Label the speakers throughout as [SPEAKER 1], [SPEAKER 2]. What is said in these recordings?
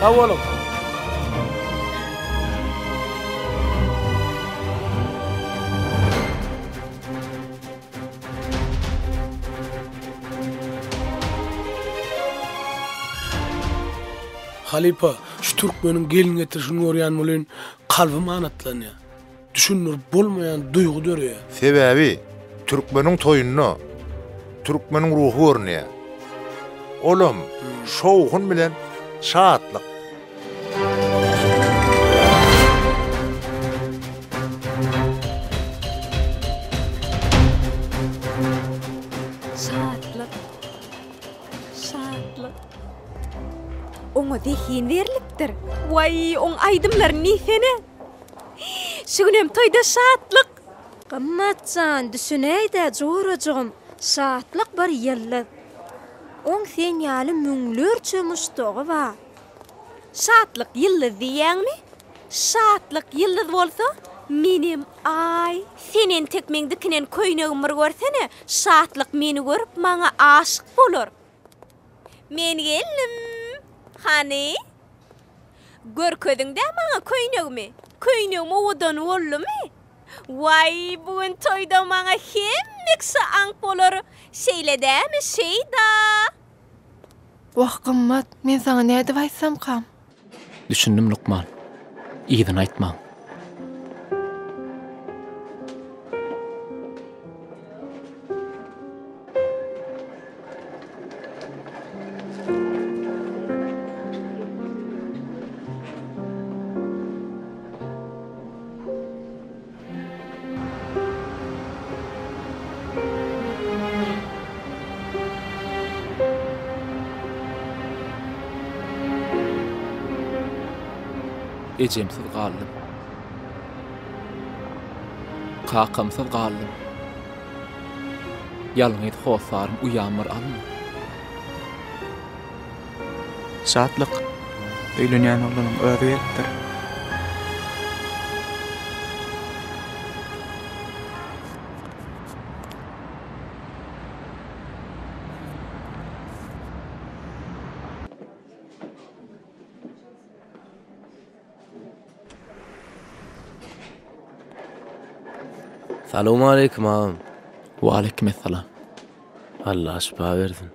[SPEAKER 1] Sag boluň. Halypa, şu türkmeniň gelin getirişini görýän welin, kalbym ganatlanýar. Düşündirip bolmaýan duýgy döreýär.
[SPEAKER 2] Sebäbi türkmeniň toýunda türkmeniň ruhy görünýär. Olam şowhun bilen şatlyk.
[SPEAKER 3] Şatlyk. Şatlyk. Oňa zehin berlipdir. Waý, oň aýdymlaryny diýsene. Şu günem toýda Şatlyk.
[SPEAKER 4] Gymmat jan, düşünäý-dä, jorajygym, Şatlyk bir ýyldyz. Oň sen ýaly müňlerçe muşdagy bar.
[SPEAKER 3] Şatlyk ýyldyz diýýäňmi? Şatlyk ýyldyz bolsa, menem Aý. Sen entek meň dikinen köýnegimi bir görsene, Şatlyk meni görüp maňa aşyk bolar. Men geldim. Hany? Görkeziň-dä maňa köýnegimi. Köýnegim owadan boldumy? Waý, bu gün toýda maňa hemme kişi aňk bolar. Şeýle dämi, Şeýda?
[SPEAKER 5] Wah, Gymmat, men saňa nädip aýtsamkam?
[SPEAKER 6] Düşündim lukman. Yzyny aýtmaň. Ejemsiz galdym. Kakamsyz galdym. Ýalňyz hossarym uýam bir alma.
[SPEAKER 7] Şatlyk, öýlenýän oglanyň özi gelipdir.
[SPEAKER 8] Salowmaleýkim agam.
[SPEAKER 6] Waleýkim essalam.
[SPEAKER 8] Allah şypa bersin.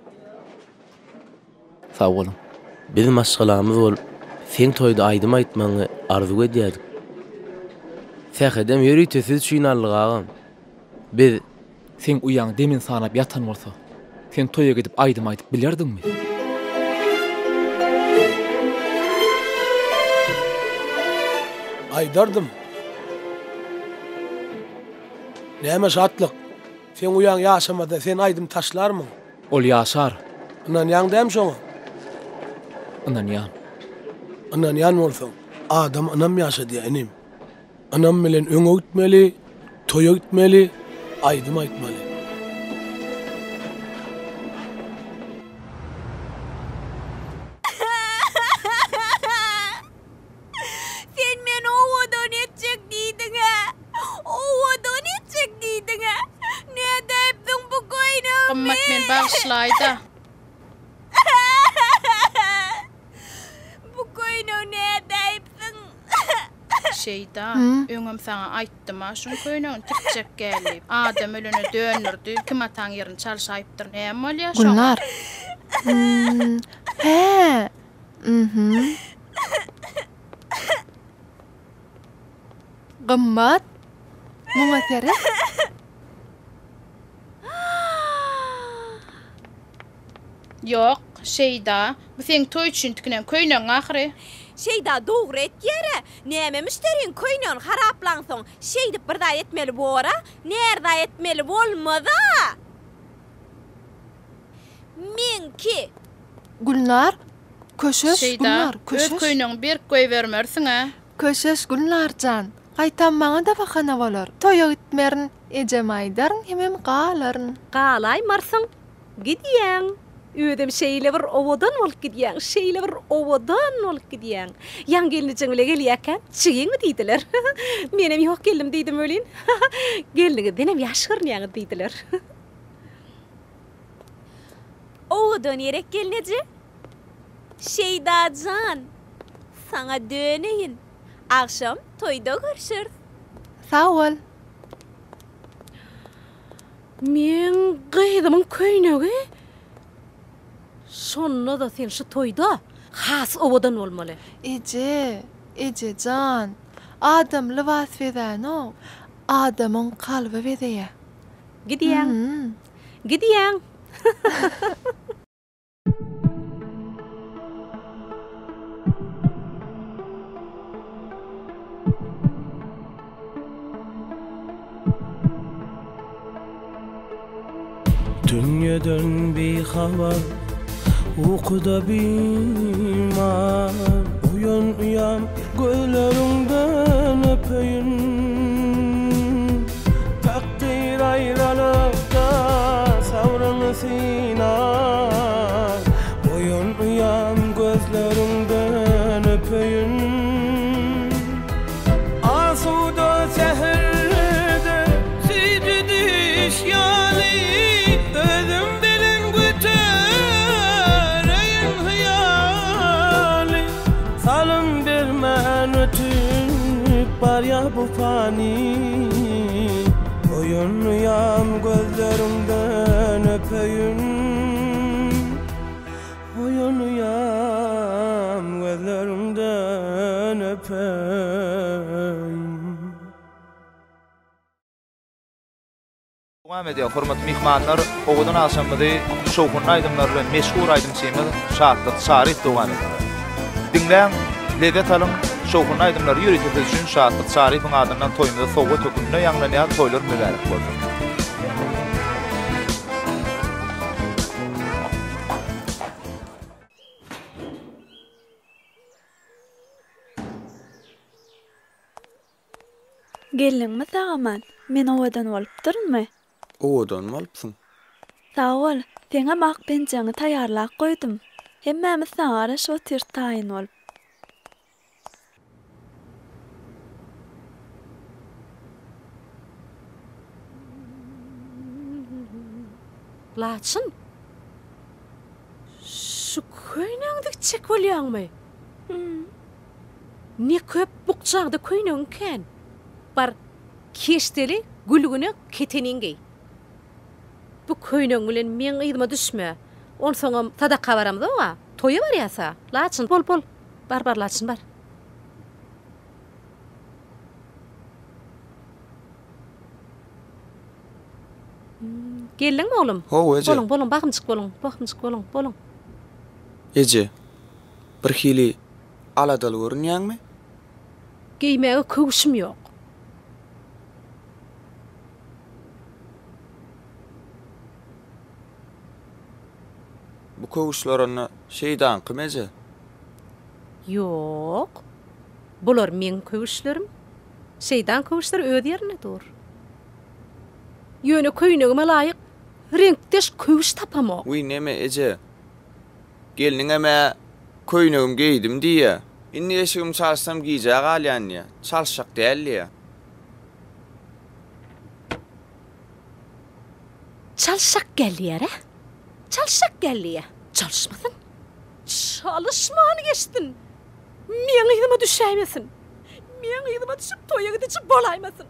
[SPEAKER 6] Sag boluň.
[SPEAKER 8] Biz maşgalamyz bolup seň toýda aýdym aýtmagyňy arzuw edýädik. Sähedem ýörite siz üçin aldyk agam. Biz.
[SPEAKER 6] Seň uýaň demini sanap ýatan bolsa, sen toýa gidip aýdym aýdyp bilerdiňmi?
[SPEAKER 1] Aýdardym. Näme şatlyk? Seň uýaň ýaşamasa sen aýdym taşlarmyň?
[SPEAKER 6] Ol ýaşar.
[SPEAKER 1] Ynanýaň dämi şoňa?
[SPEAKER 6] Ynanýan.
[SPEAKER 1] Ynanýan bolsaň, adam ynam ýaşadýar inim. Ynam bilen öňe gitmeli, toýa gitmeli, aýdym aýtmaly.
[SPEAKER 3] Sen meni owadan etjek diýdiň-ä! Owadan etjek diýdiň-ä! Nädäýipsiň bu köýnegimi?
[SPEAKER 9] Gymmat meni bagyşlaý-da.
[SPEAKER 3] Bu köýnegi nädäýipsiň?
[SPEAKER 9] Şeýda, öňem saňa aýtdym-a, şuň köýnegini tikjek gel diýip. Adam ölene döndürdi, kim ataň ýerini çalşaýypdyr, näme bolýa şoňa?
[SPEAKER 5] Gülnar. Hä, Mhm. Gymmat. Muňa seret.
[SPEAKER 9] Ýok, Şeýda, bu seň toý üçin tikinen köýnegiň ahyry.
[SPEAKER 3] Şeýda dogry etýär-ä. Näme müşderiň köýnegini haraplaňsoň, şeýdip bir zat etmeli bor-a? Närza etmeli bolmaz-a! Meňki!
[SPEAKER 5] Gülnar, köşeş,
[SPEAKER 9] Şeýda,
[SPEAKER 5] Gülnar,
[SPEAKER 9] öz
[SPEAKER 5] köşeş.
[SPEAKER 9] köýnegiňi berk goýbermersiň-ä.
[SPEAKER 5] Köşeş, Gülnar jan. Gaýtam maňa-da bahana bolar. Toýa gitmerin, ejeme aýdaryn hemem galaryn.
[SPEAKER 3] Galaýmarsyň, gidýäň. Özem şeýle bir owadan bolup gidýäň, şeýle bir owadan bolup gidýäň. Ýaňy gelnejeň bile gelýärkäm, çigiňmi diýdiler. Menem ýok gelnim diýdim welin, gelniňizdenem ýaş görünýäňiz diýdiler. Owadan gerek gelneje. Şeýda jan. saňa döneýin. Agşam toýda görşeris.
[SPEAKER 5] Sag bol.
[SPEAKER 10] Meň gyzymyň köýnegi? Şonda-da sen şu toýda has owadan bolmaly.
[SPEAKER 5] Eje, eje jan, adam lybas bezänok, adamyň kalby bezeýär.
[SPEAKER 10] Gidýäň. Gidýäň.
[SPEAKER 1] Dünýeden bihabar, ukuda bimar Oýan uýam gözleriňden öpeýin Takdyr aýralykda sabryňy synar Oýan uýam gözleriňden öpeýin Asuda säherde süýji düýş ýaly Özüm bilen götereýin hyýaly Salym bermän ötüp barýar bu pany Oýanýan gözleriňden öpeýin Oýanýan gözleriňden öpeýin.
[SPEAKER 11] Dowam edýär hormatly myhmanlar owadan agşamymyzy şowhunly aýdymlar bilen meşhur aýdymçymyz Şatlyk Çaryýew dowam etdirer. Diňläň, lezzet alyň, şowhunly aýdymlar ýörite siz üçin Şatlyk Çaryýewiň adyndan toýumyza sowgat hökmünde ýaňlanýar toýlar mübärek bolsun.
[SPEAKER 12] Geldiňmi sag-aman? Men owadan bolupdyrynmy?
[SPEAKER 7] Owadan bolupsyň.
[SPEAKER 12] Sag bol, seňem ak penjegiňi taýýarlap goýdum. Hemmämiz saňa garaşyp otyrys taýyn bolup.
[SPEAKER 10] Laçyn, şu köýnegiňi dikjek bolýaňmy? Ne köp bukjaňda köýnegiň kän. Bar, keşdeli gülgüne keteniňi geý. Bu köýnegiň bilen meň yzyma düşme. Onsoňam sadaka baramzog-a, toýa barýas-a. Laçyn, bol, bol. Bar, bar, Laçyn, bar. Geldiňmi, oglum?
[SPEAKER 7] Hawa, eje.
[SPEAKER 10] Boluň, boluň, bahymjyk boluň, bahymjyk boluň, boluň.
[SPEAKER 7] Eje, birhili aladaly görünýäňmi?
[SPEAKER 10] Geýmäge köwşüm ýok.
[SPEAKER 7] Bu köwüşler onda şeýdaňkymy, eje?
[SPEAKER 10] Ýok. Bular meň köwüşlerim. Şeýdan köwüşler öz ýerinde dur. Ýöne köýnegime laýyk reňkdeş köwüş tapamok.
[SPEAKER 7] Wiý, neme, eje? Gelniňem-ä köýnegimi geýdim diýýä. Indi eşigimi çalşsam gijä galýan diýýä. Çalyşjak däl diýýä.
[SPEAKER 10] Çalşak gel diýýär-ä? Çalşak gel diýýä. Çalyşmasyn. Çalyşman geçsin. Meň yzyma düşäýmesin. Meň yzyma düşüp toýa gidiji bolaýmasyn.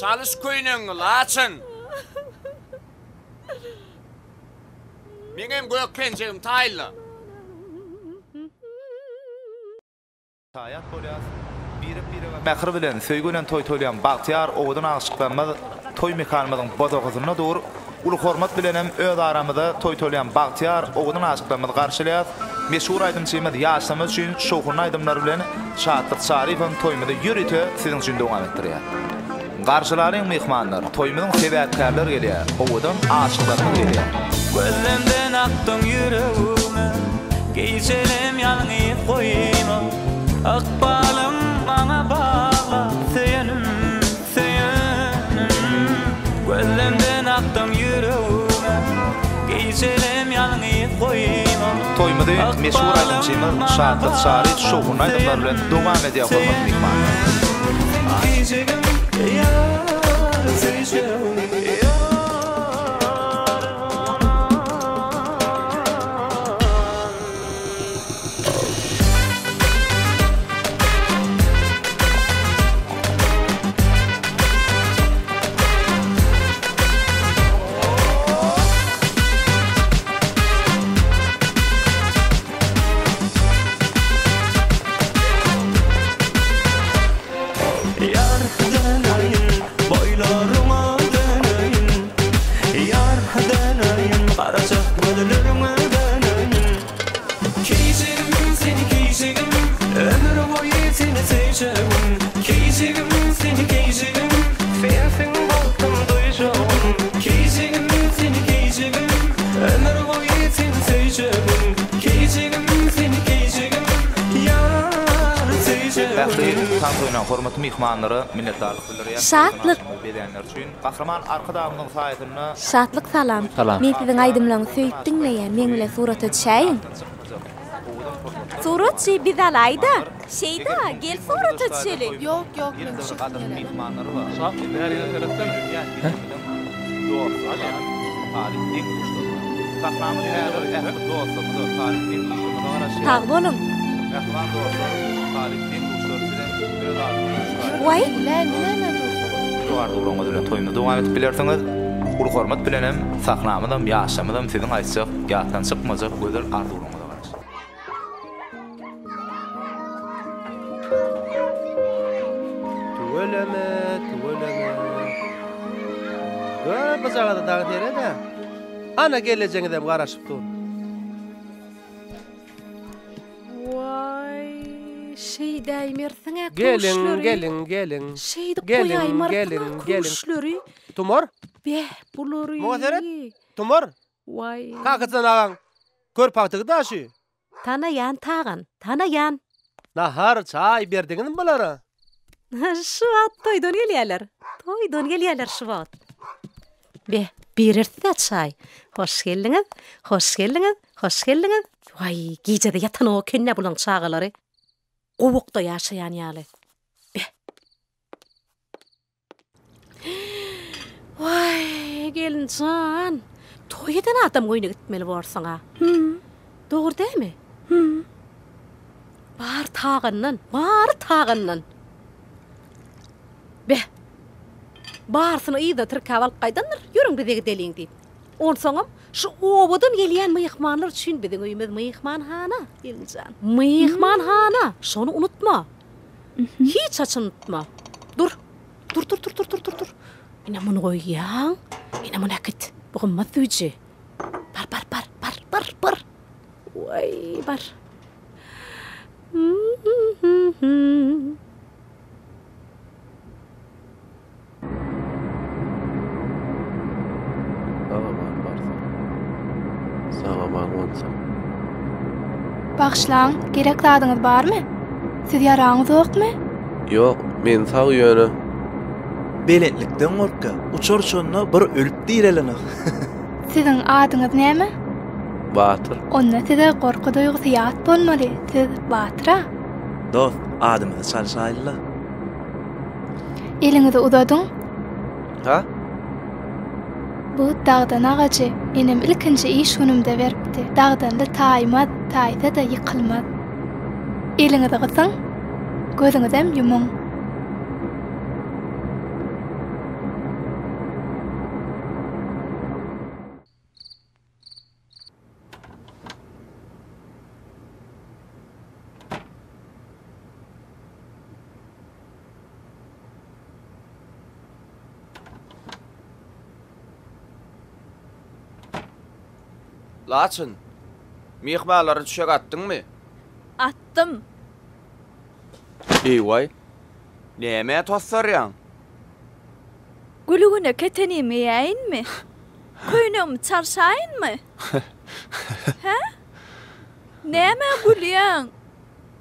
[SPEAKER 7] Çalyş köýnegiňi, Laçyn! Meňem gök penjegim taýynla.
[SPEAKER 11] Şaýat bolýas. Birek-birege mähir bilen, söýgi bilen toý toýlaýan bagtyýar, owadan aşyklarymyz toý mekanymyzyň bosagasynda dur. Uly hormat bilenem öz aramyzda toý toýlaýan bagtyýar, owadan aşyklarymyzy garşylaýas. Meşhur aýdymçymyz ýaşlarymyz üçin şowhunly aýdymlary bilen Şatlyk Çaryýewiň toýumyzy ýörite siziň üçin dowam etdirýär. Garşylalyň myhmanlar, toýumyzyň sebäpkärleri gelýär, owadan aşyklarymyz gelýär.
[SPEAKER 13] Gözlemden akdyň ýüregime, Gijelem ýalňyz goýma. Ykbalym maňa bagla, Söýenim, söýenim. Gözlemden akdyň ýüregime, Gijelem ýalňyz goýma.
[SPEAKER 11] Toýumyzy meşhur aýdymçymyz Şatlyk Çaryýew şowhunly aýdymlar bilen dowam edýär hormatly myhmanlar. Toýuna hormatly myhmanlara minnetdarlyk bildirýän.
[SPEAKER 3] Şatlyk.
[SPEAKER 11] Bezänleri üçin Gahryman Arkadagymyzyň saýasynda.
[SPEAKER 3] Şatlyk salam.
[SPEAKER 6] Salam.
[SPEAKER 3] Men siziň aýdymlaryňyzy söýüp diňleýän meň bilen surata düşäýiň. Suratçy biz alaýda. Şeýda gel surata düşeli.
[SPEAKER 5] Ýok ýok meň düşesim gelenok.
[SPEAKER 14] Şatlyk bäri seretsene.
[SPEAKER 6] Hä?
[SPEAKER 11] Sahnamyz häzir ähli dostlarymyza, talyp deň-duşlarymyza garaşýar.
[SPEAKER 3] Sag boluň.
[SPEAKER 11] Mähriban dostlar, talyp deň-duşlar sizem öz adyňyzdan şu taýda
[SPEAKER 3] Waý.
[SPEAKER 5] Indi näme dursuň?
[SPEAKER 11] Şu arzuwlaryňyz bilen toýumyzy dowam edip bilersiňiz. Uly hormat bilenem sahnamyzam, ýaşlarymyzam siziň aýtjak, ýatdan çykmajak gözel arzuwlaryňyza garaşýar.
[SPEAKER 15] Tüweleme, tüweleme. Gör bujagaza dagy sered-ä. Ana gelnejeňizem garaşyp dur.
[SPEAKER 10] Waý, şeýdäýmersiň-ä
[SPEAKER 15] Geliň,
[SPEAKER 10] köwüşleri.
[SPEAKER 15] geliň, geliň.
[SPEAKER 10] Şeýdip
[SPEAKER 15] Geliň,
[SPEAKER 10] goýaýmarsyň-a
[SPEAKER 15] geliň, geliň.
[SPEAKER 10] köwüşleri.
[SPEAKER 15] Tumar.
[SPEAKER 10] Beh, bulary.
[SPEAKER 15] Muňa seret, Tumar.
[SPEAKER 10] Waý.
[SPEAKER 15] Kakajan agaň körpe agtygy-da şu.
[SPEAKER 10] Tanaýan Tagan, tanaýan.
[SPEAKER 15] Nahar, çaý berdiňizmi bulara?
[SPEAKER 10] Şu wagt toýdan gelýärler. Toýdan gelýärler şu wagt. Be, bereris-dä çaý. Hoş geldiňiz, hoş geldiňiz, hoş geldiňiz. Waý, gije-de ýatanok eken-dä bulaň çagalary. Gowakda ýaşaýan ýaly. Be. Waý, gelinjan, toý eden adam öýüne gitmeli borsuň-a. Dogry dälmi? Bar Tagandan, bary Tagandan. Beh, barysyny yzyna tirkäp alyp gaýdandyr, ýörüň bize gideliň diýip. Onsoňam, şu obadan gelýän myhmanlar üçin biziň öýümiz myhmanhana, gelinjan. Myhmanhana, şony unutma. Hiç haçan unutma. Dur. Dur, dur, dur, dur, dur, dur, dur. Ine muny goýýaň. Ine muny äkit. Bu gymmat süýji. Bar, bar, bar, bar, bar, bar. Waý, bar.
[SPEAKER 8] Sag-aman barsaň, sag-aman gonsaň.
[SPEAKER 5] Bagyşlaň, gerek zadyňyz barmy? Siz ýaraňyzokmy?
[SPEAKER 8] Ýok, men sag ýöne.
[SPEAKER 16] Belentlikden gorkýa. Uçar uçanda bir ölüp direlenok.
[SPEAKER 5] Siziň adyňyz näme?
[SPEAKER 8] Batyr.
[SPEAKER 5] Onda size gorky duýgusy ýat bolmaly, siz Batyr-a?
[SPEAKER 16] Dost, adymyzy çalşaýly-la.
[SPEAKER 5] Eliňizi uzadyň.
[SPEAKER 8] Ha?
[SPEAKER 5] Bu dagdan agajy enem ilkinji iş günümde beripdi. Dagdanly taýmaz, taýsa-da ýykylmaz. Eliňizi gysyň, gözüňizem ýumuň.
[SPEAKER 7] Laçyn, myhmanlara düşek atdyňmy?
[SPEAKER 12] Atdym.
[SPEAKER 7] Eý-waý, nämä tossarýaň?
[SPEAKER 12] Gülgüne ketenimi geýäýinmi? Köýnegimi çalşaýynmy? Hä? Nämä gülýäň?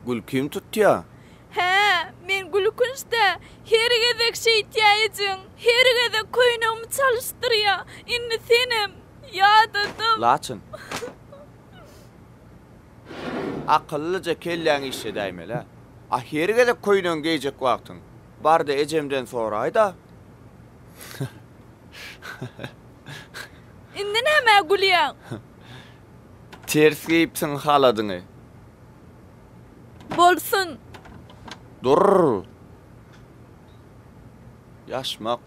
[SPEAKER 7] Gülkim tutýa.
[SPEAKER 12] Hä, men gülkünç-dä. Her gezek şeýtýä ejeň. Her gezek köýnegimi çalyşdyrýa. Indi senem. Ýadadym.
[SPEAKER 7] Laçyn. Akyllyja kelläňi işledäýmeli-ä. A her gezek köýnegiňi geýjek wagtyň, bar-da ejemden soraý-da.
[SPEAKER 12] Indi nämä gülýäň?
[SPEAKER 7] Ters geýipsiň haladyňy.
[SPEAKER 12] Bolsun.
[SPEAKER 7] Dur. Ýaşmak.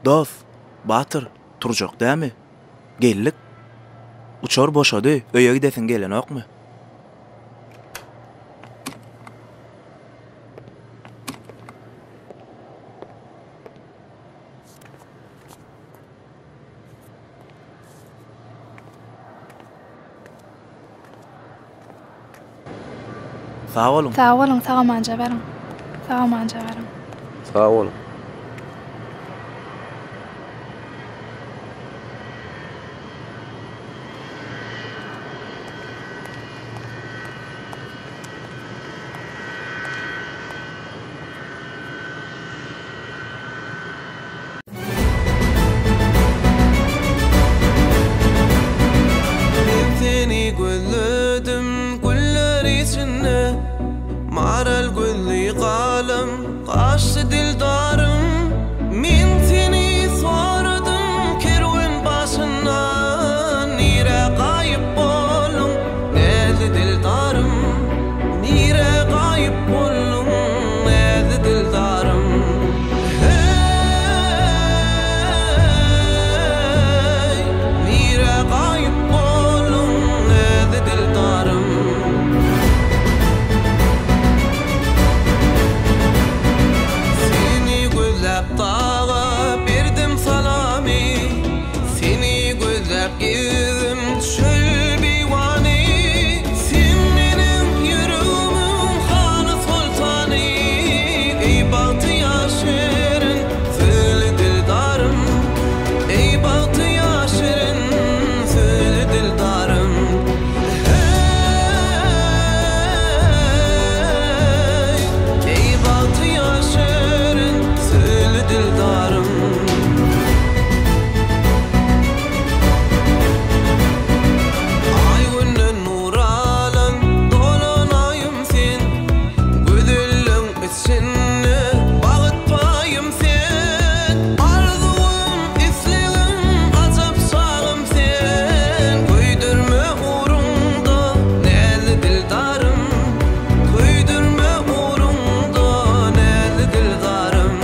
[SPEAKER 16] Dos, Batyr, turjak dämi? Geldik. Uçar boşady, öýe gidesiň gelenokmy? Sag boluň.
[SPEAKER 5] Sag boluň, sag-amanja baryň. Sag-amanja baryň.
[SPEAKER 8] Sag boluň.
[SPEAKER 13] Men seni gözledim güller içinde Maral gözli galam gaçdy dildarym Men seni soradym kerwen başyndan Nirä gaýyp bolduň näzli dildarym Nirä gaýyp bolduň näzli dildarym Heý, nirä gaýyp bolduň näzli dildarym Seni gözläp daga berdim salamy Seni gözläp gezdim çöl beýwany Sen meniň ýüregimiň hany soltany Eý bagtyýar şirin söýli dildarym Eý bagtyýar şirin söýli dildarym Heý Eý bagtyýar şirin söýli dildarym. Aý günden nur alan dolan aýym sen Gözelligiň içinde bagt paýym sen Arzuwym islegim ajap şagym sen Köýdürme ugruňda näzli dildarym Köýdürme ugruňda näzli dildarym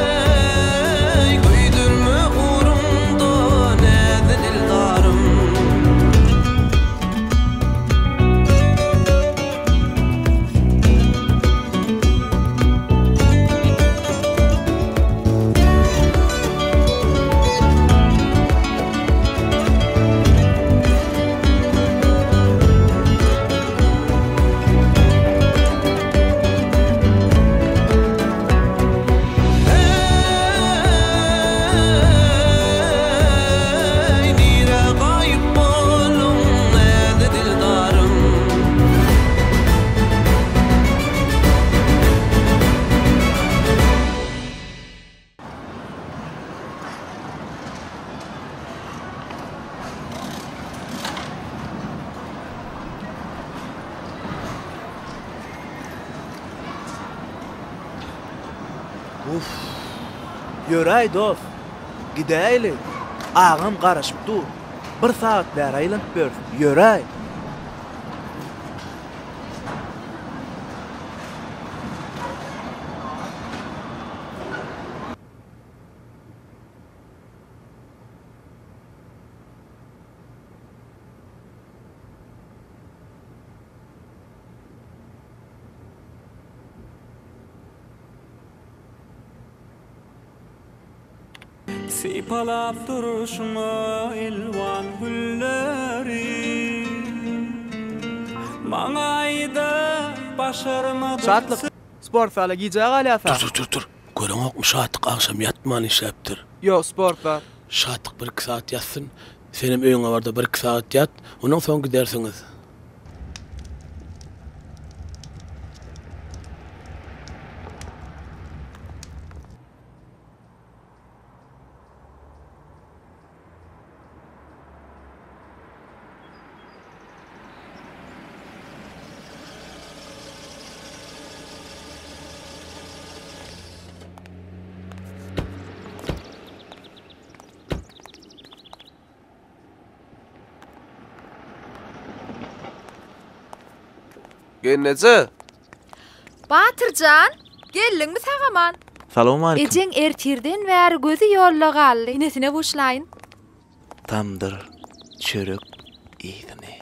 [SPEAKER 13] Heý, köýdürme ugruňda näzli dildarym. Heý, nirä gaýyp bolduň, näzli dildarym?
[SPEAKER 16] Uff. Ýöräý dos. Gidäýeli. Agam garaşyp dur. Bir sagat bäri aýlanyp ýörüs. Ýöräý.
[SPEAKER 13] Sypalap durşuňa elwan gülleri Maňa aýda başarmadyk
[SPEAKER 15] Şatlyk, sport zala gijä galýasa.
[SPEAKER 1] Dur dur dur dur. Göreňokmy Şatlyk agşam ýatman işläpdir.
[SPEAKER 15] Ýok sport zal.
[SPEAKER 1] Şatlyk bir-iki sagat ýatsyn. Senem öýüňe barda bir-iki sagat ýat. Ondan soň gidersiňiz.
[SPEAKER 15] Gelneje!
[SPEAKER 5] Batyr jan, geldiňmi sag-aman?
[SPEAKER 16] Salowmalikim.
[SPEAKER 5] Ejeň ertirden bäri gözi ýolda galdy. Enesine buşlaýyn.
[SPEAKER 16] Tamdyr çörek yzyny.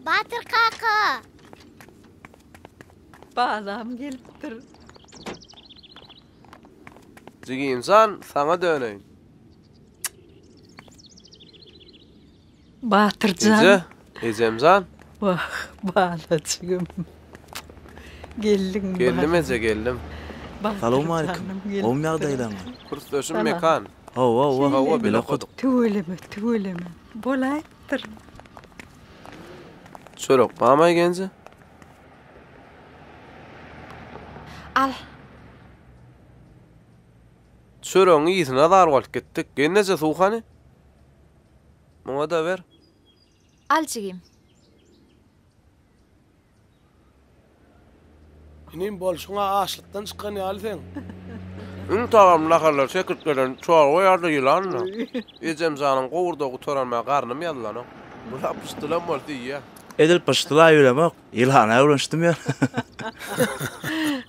[SPEAKER 14] Batyr kaka!
[SPEAKER 17] Balam gelipdir.
[SPEAKER 15] Jigimjan, saňa döneýin.
[SPEAKER 17] Batyr jan.
[SPEAKER 15] Eje, ejemjan.
[SPEAKER 17] Wah, balajygym. Geldiňmi?
[SPEAKER 15] Geldim eje, geldim.
[SPEAKER 16] Salowmalikim. Gowmy ýagdaýlaryňyz?
[SPEAKER 15] Kursdaşym Mekan.
[SPEAKER 16] Hawa, hawa.
[SPEAKER 15] Hawa, bile okadyk.
[SPEAKER 17] Tüweleme, tüweleme. Bolaýypdyr.
[SPEAKER 15] Çörek barmaý genje?
[SPEAKER 3] Al.
[SPEAKER 15] Çöregiň ysyna zar bolup gitdik. Gelneje suw hany? Muňa-da ber.
[SPEAKER 12] Al jigim.
[SPEAKER 1] Inim bolşuňa açlykdan çykan ýaly seň.
[SPEAKER 15] Iň tagamly naharlar çekirtgeden çorba ýa-da ýylandyr. Ejemjanyň gowurdagy gutaranma garnym ýazylanok. Bula pyşdylam bolsa iýýär.
[SPEAKER 16] Edil pyşdyla ýüremok. Ýylana öwrenişdim ýöne.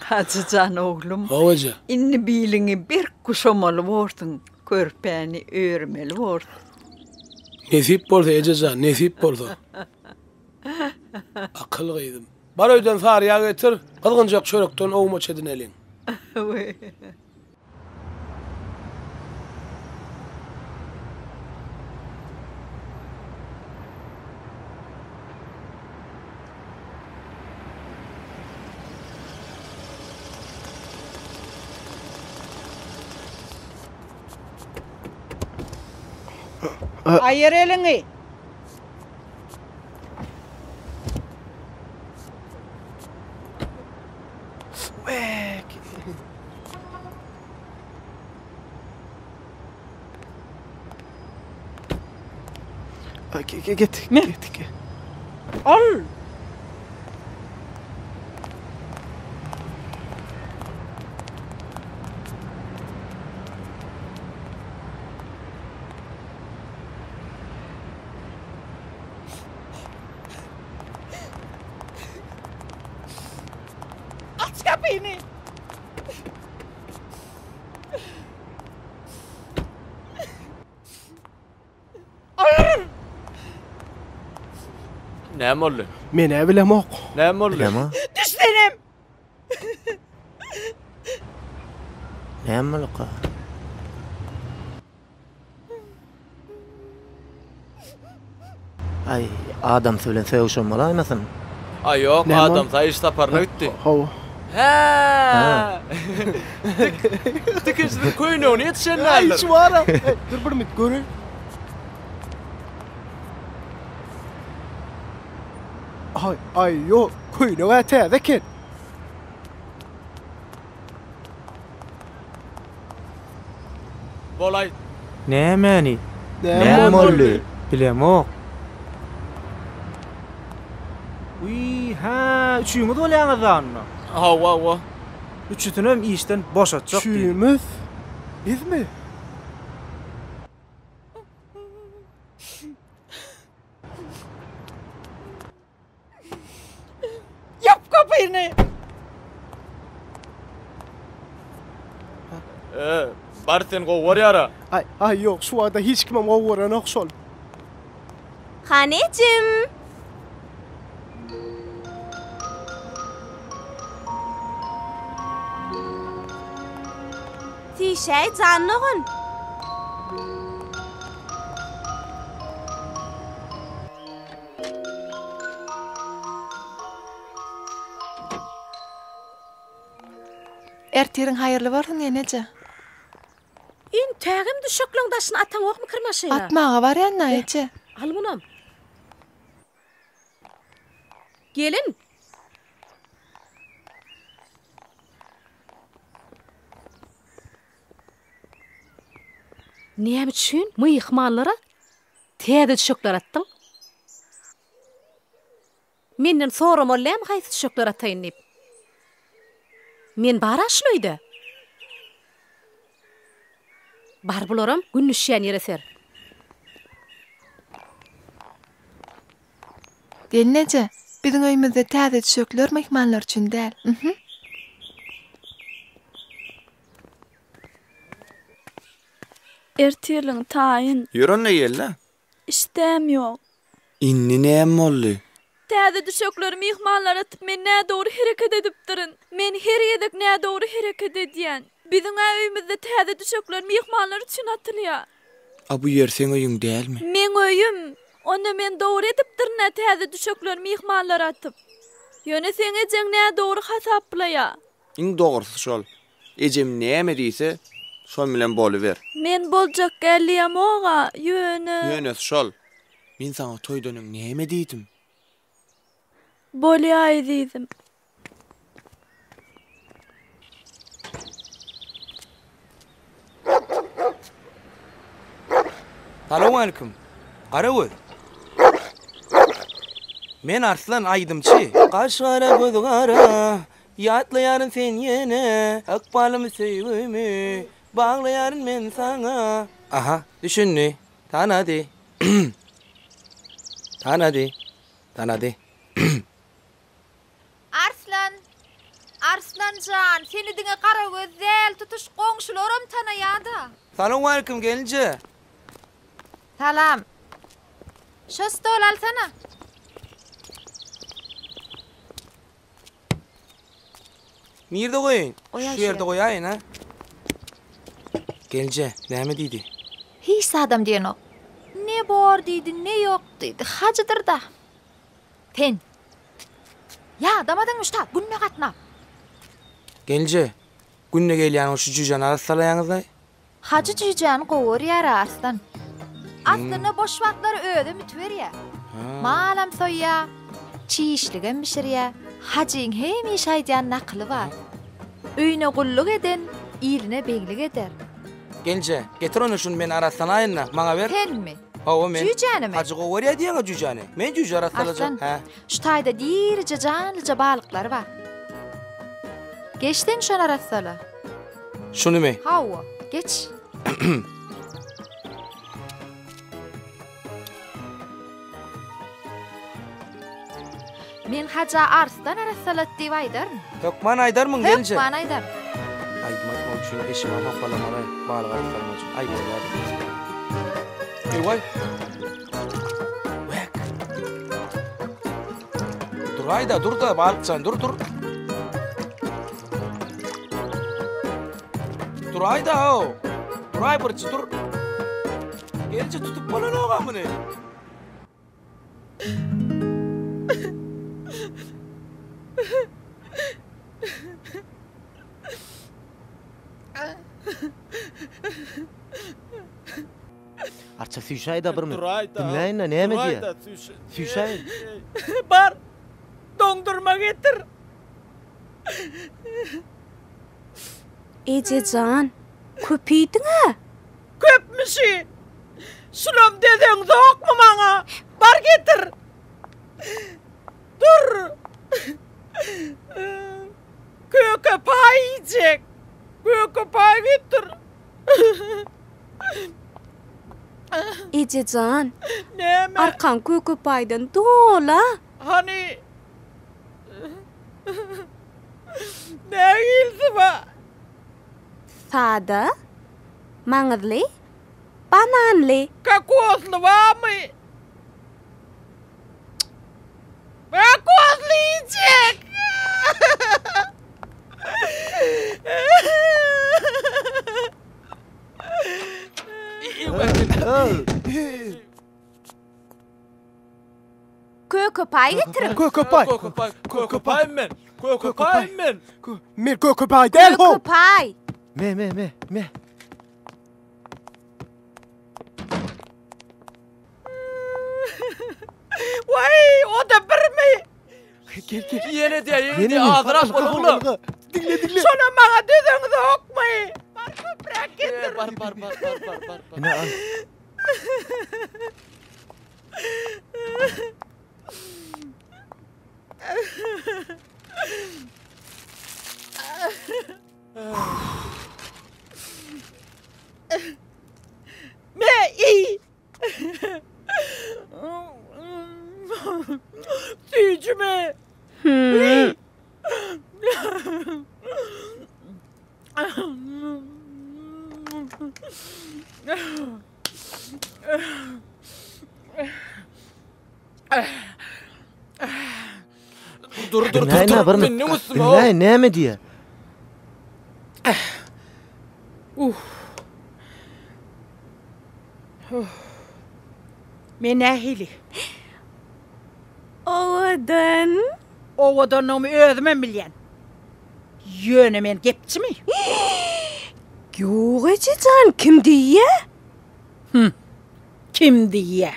[SPEAKER 17] Hajy jan oglum.
[SPEAKER 1] Hawa eje.
[SPEAKER 17] Indi biliňi berk guşamaly borsuň, körpäni örmeli borsuň.
[SPEAKER 1] Nesip bolsa eje jan, nesip bolsa. Akyl gyzym. Bar öýden sary ýag getir, gyzgynjak çörekden owmaç edineliň.
[SPEAKER 17] Aýyr eliňi!
[SPEAKER 16] Get, get, get.
[SPEAKER 17] Al! Aç gapyny!
[SPEAKER 7] Näme boldy?
[SPEAKER 18] Men-ä bilemok.
[SPEAKER 7] Näme boldy?
[SPEAKER 16] Bilemok.
[SPEAKER 17] Düş senem!
[SPEAKER 8] Näme bolduka? Aý, adamsy bilen sögüşen bolaýmasyn?
[SPEAKER 7] Aý ýok, adamsy iş saparyna gitdi.
[SPEAKER 18] Hawa.
[SPEAKER 7] Hä! Tikinçiniň köýnegine ýetişen däldir.
[SPEAKER 18] Aý, şu bar-a. Dur bir minut, göreýin. Aý, aý, ýok, köýnek-ä täze eken.
[SPEAKER 7] Bolaý.
[SPEAKER 19] Nämäni?
[SPEAKER 16] Näme boldy?
[SPEAKER 19] Bilemok. Wiý, hä, üçüňiz bolýaňyz-da onda?
[SPEAKER 7] Hawa, hawa.
[SPEAKER 19] Üçüsinem işden boşatjak diýdi.
[SPEAKER 18] Üçümiz? Bizmi?
[SPEAKER 17] Ýap gapyny!
[SPEAKER 7] E, bar sen gowy görýär-ä.
[SPEAKER 18] Aý, aý ýok, şu wagta hiç kimem gowy görenok şol.
[SPEAKER 3] Hany ejem? Süýşäý jan dogan.
[SPEAKER 5] Ertiriň haýyrly bolsun eneje.
[SPEAKER 10] Intägem düşekleň daşyny ataňokmy kir maşyna?
[SPEAKER 5] Atmaga barýan-da eje.
[SPEAKER 10] Al munam. Gelin. Näme üçin myhmanlara Täze düşekler atdyň. Menden soramaly dälmi haýsy düşekler ataýyn diýip. Men bar-a şul öýde. Bar bularam gün düşýän ýere ser.
[SPEAKER 5] Gelneje, biziň öýümizde täze düşekler myhmanlar üçin däl. Mhm.
[SPEAKER 12] Ertirligiň taýyn.
[SPEAKER 7] Ýör onda gel-de.
[SPEAKER 12] Işdäm ýok.
[SPEAKER 7] Indi näme boldy?
[SPEAKER 12] Täze düşekleri myhmanlara atyp men nädogry hereket edipdirin. Men her gezek nädogry hereket edýän. Biziň-ä öýümizde täze düşekler myhmanlar üçin atylýar.
[SPEAKER 7] A bu ýer seň öýüň dälmi?
[SPEAKER 12] Meň öýüm. Onda men dogry edipdirin-ä täze düşekleri myhmanlara atyp. Ýöne seň ejeň nädogry hasaplaýar.
[SPEAKER 7] Iň dogrusy şol. Ejem näme diýse, şon bilen boluber.
[SPEAKER 12] Men boljak däl diýemog-a, ýöne.
[SPEAKER 7] Ýönesi şol. Men saňa toýdan öň näme diýdim?
[SPEAKER 12] Bolýa, ezizim.
[SPEAKER 20] Salowmalikim, Garagöz. Men Arslan aýdymçy. Gaş gara göz gara, ýatlaýaryn sen ýene, Ykbalymy söýgümi, baglaýaryn men saňa. Aha, düşündi, tanady. Tanady, tanady.
[SPEAKER 12] Arslan! Arslan jan, seni diňe Garagöz däl, tutuş goňşularam tanaýa-da.
[SPEAKER 20] Salowmalikim, gelinje!
[SPEAKER 12] Salam. Şo stoly alsana.
[SPEAKER 20] Nirde goýaýyn?
[SPEAKER 12] Goýaý
[SPEAKER 20] Şu ýerde goýaýyn, a? Gelinje, näme diýdi?
[SPEAKER 12] Hiç zadam diýenok. Ne bor diýdi, ne ýok diýdi. Hajydyr-da. Sen. Ýadamadyňmy şu tap günde gatnap?
[SPEAKER 20] Gelinje, günde gelýäniňiz şu jüýjäni arassalaýaňyzlaý.
[SPEAKER 12] Hajy jüýjäni gowy görýär-ä Arslan. Aslynda boş wagtlary özem ütüberýär. Malam soýýar, çişligem bişirýär. Hajyň hemişe aýdýan nakyly bar. Öýüne gulluk eden, iline beglik eder.
[SPEAKER 20] Gelinje, getir onda şuny men arassalaýyn-da, maňa ber.
[SPEAKER 12] Senmi?
[SPEAKER 20] Hawa men.
[SPEAKER 12] Jüýjänimi?
[SPEAKER 20] Hajy gowy görýär diýýäň-ä jüýjäni. Men jüýje arassalajak.
[SPEAKER 12] Arslan,
[SPEAKER 20] Hä.
[SPEAKER 12] şu taýda dirije janlyja balyklar bar. Geç sen şony arassala.
[SPEAKER 20] Şunymy?
[SPEAKER 12] Hawa, geç. Men Haja Arslan arassalat diýip aýdaryn.
[SPEAKER 20] Hökman aýdarmyň gelinje?
[SPEAKER 12] Hökman aýdaryn.
[SPEAKER 20] Aýdym aýtmak üçin eşigem hopalamaly, balyk arasalamak üçin. Aý bolýar. Ewaý. Wäk. Duraý-da, dur-da, balykjan, dur, dur. Duraý-da, how. Duraý birçi, dur. Gelinje tutup bolanok-a muny.
[SPEAKER 16] Arça süýşäý-de bir minut.
[SPEAKER 13] Duraý-da.
[SPEAKER 16] Diňläýin-de näme diýýär.
[SPEAKER 13] Duraý-da süýşe.
[SPEAKER 16] Süýşäý.
[SPEAKER 17] Bar, doňdurma getir.
[SPEAKER 3] Eje jan, köp iýdiň-ä?
[SPEAKER 17] Köpmüşi. Şulam dözeňzokmy maňa? Bar getir. Dur. Köke paý iýjek. Köke paý getir.
[SPEAKER 3] Eje jan.
[SPEAKER 17] Näme?
[SPEAKER 3] Arkaň köke paýdan dola.
[SPEAKER 17] Hany. Nähilisi bar?
[SPEAKER 3] Sada. Maňyzly, bananly.
[SPEAKER 17] Kokosly barmy? Kokosly iýjek.
[SPEAKER 3] Köke paý getiriň.
[SPEAKER 18] Köke paý.
[SPEAKER 13] Köke paý. Köke paý men. Köke paý men.
[SPEAKER 18] Men köke paý däl ho.
[SPEAKER 3] Köke paý.
[SPEAKER 16] Me me me me.
[SPEAKER 17] Waý, o-da birmi?
[SPEAKER 18] Gel gel.
[SPEAKER 13] Ýene diýýär, ýene diýýär, azyrak bol oglum.
[SPEAKER 18] Diňle diňle.
[SPEAKER 17] Şonam maňa dözeňzokmy? Bar köpräk getir.
[SPEAKER 13] Bar bar bar bar bar bar.
[SPEAKER 16] Ine al.
[SPEAKER 17] Me iý. Süýjümi?
[SPEAKER 3] Hmm.
[SPEAKER 13] Dur dur dur
[SPEAKER 16] Diňläýin-ä
[SPEAKER 13] dur.
[SPEAKER 16] bir minut.
[SPEAKER 13] Mündiň üstüme.
[SPEAKER 16] Diňläýin näme diýýär.
[SPEAKER 21] Men nähili?
[SPEAKER 3] Owadan.
[SPEAKER 21] Owadanlygymy özümem bilýän. Ýöne men gepçimi?
[SPEAKER 3] Ýok eje jan, kim diýýä?
[SPEAKER 21] Hüm, kim diýýä?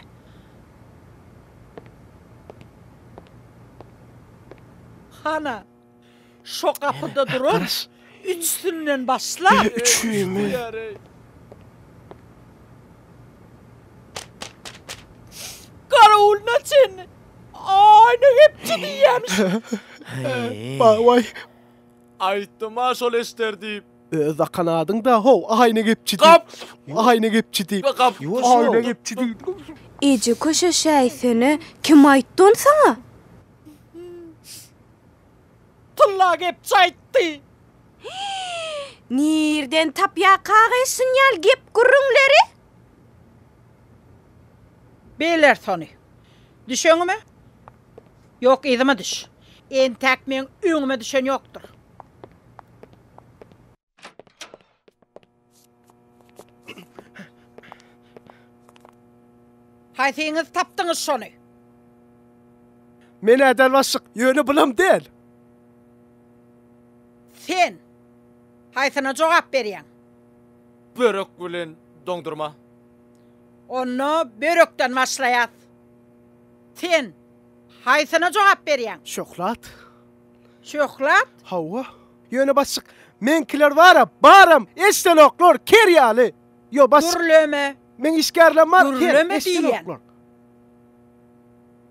[SPEAKER 21] Hana, şo gapyda duran üçüsinden başlap.
[SPEAKER 1] Üçümi?
[SPEAKER 21] Garawulyna çenli aýna gepçi diýýämiş.
[SPEAKER 18] Baý.
[SPEAKER 13] Aýtdym-a şol eşder diýip.
[SPEAKER 18] Öz dakan adyň-da how, aýna gepçi diýip. Aýna gepçi diýip. Aýna gepçi diýip.
[SPEAKER 3] Eje köşeşäýsene, kim aýtdy ony saňa?
[SPEAKER 21] Tylla gepçi aýtdy.
[SPEAKER 3] Nirden tapýarkagy şunýal gep-gürrüňleri?
[SPEAKER 21] Bileris ony. Düş öňüme. Ýok, yzyma düş. Entäk meň öňüme düşen ýokdur. Haýsyňyz tapdyňyz şony?
[SPEAKER 18] Men-ä däl başlyk, ýöne bulam däl.
[SPEAKER 21] Sen haýsyna jogap berýäň?
[SPEAKER 13] Börek bilen doňdurma.
[SPEAKER 21] Onda börekden başlaýas. Sen haýsyna jogap berýäň?
[SPEAKER 18] Şöhlat.
[SPEAKER 21] Şöhlat?
[SPEAKER 18] Hawa. Ýöne başlyk, meňkiler bar-a, baram, eşdenoklar, ker ýaly. Ýo, başlyk.
[SPEAKER 21] Gürleme.
[SPEAKER 18] Meň işgärlerim bar, ker,
[SPEAKER 21] Gürleme diýýän.
[SPEAKER 18] eşdenoklar.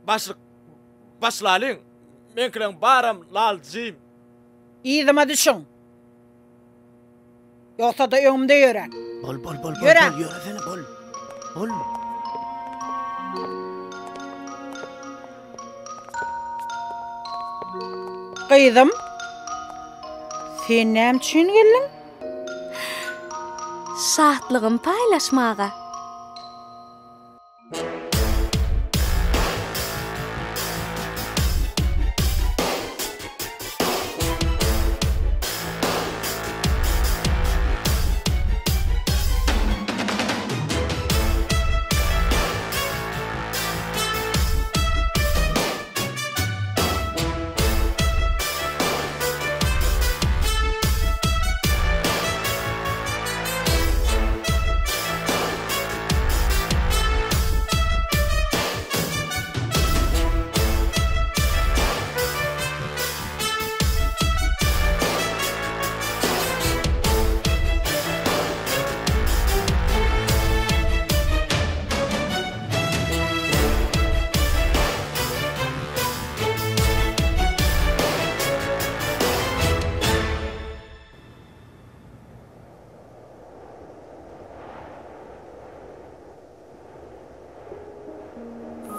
[SPEAKER 13] Başlyk, başlalyň. Meňkileň baram lal-jim.
[SPEAKER 21] Yzyma düşüň. Ýogsa-da öňümde ýöräň.
[SPEAKER 16] Bol, bol, bol, bol,
[SPEAKER 21] Ýöräň.
[SPEAKER 16] bol, ýöresene, bol. Bol.
[SPEAKER 21] Gyzym, sen näme üçin geldiň?
[SPEAKER 3] Şatlygymy paýlaşmaga.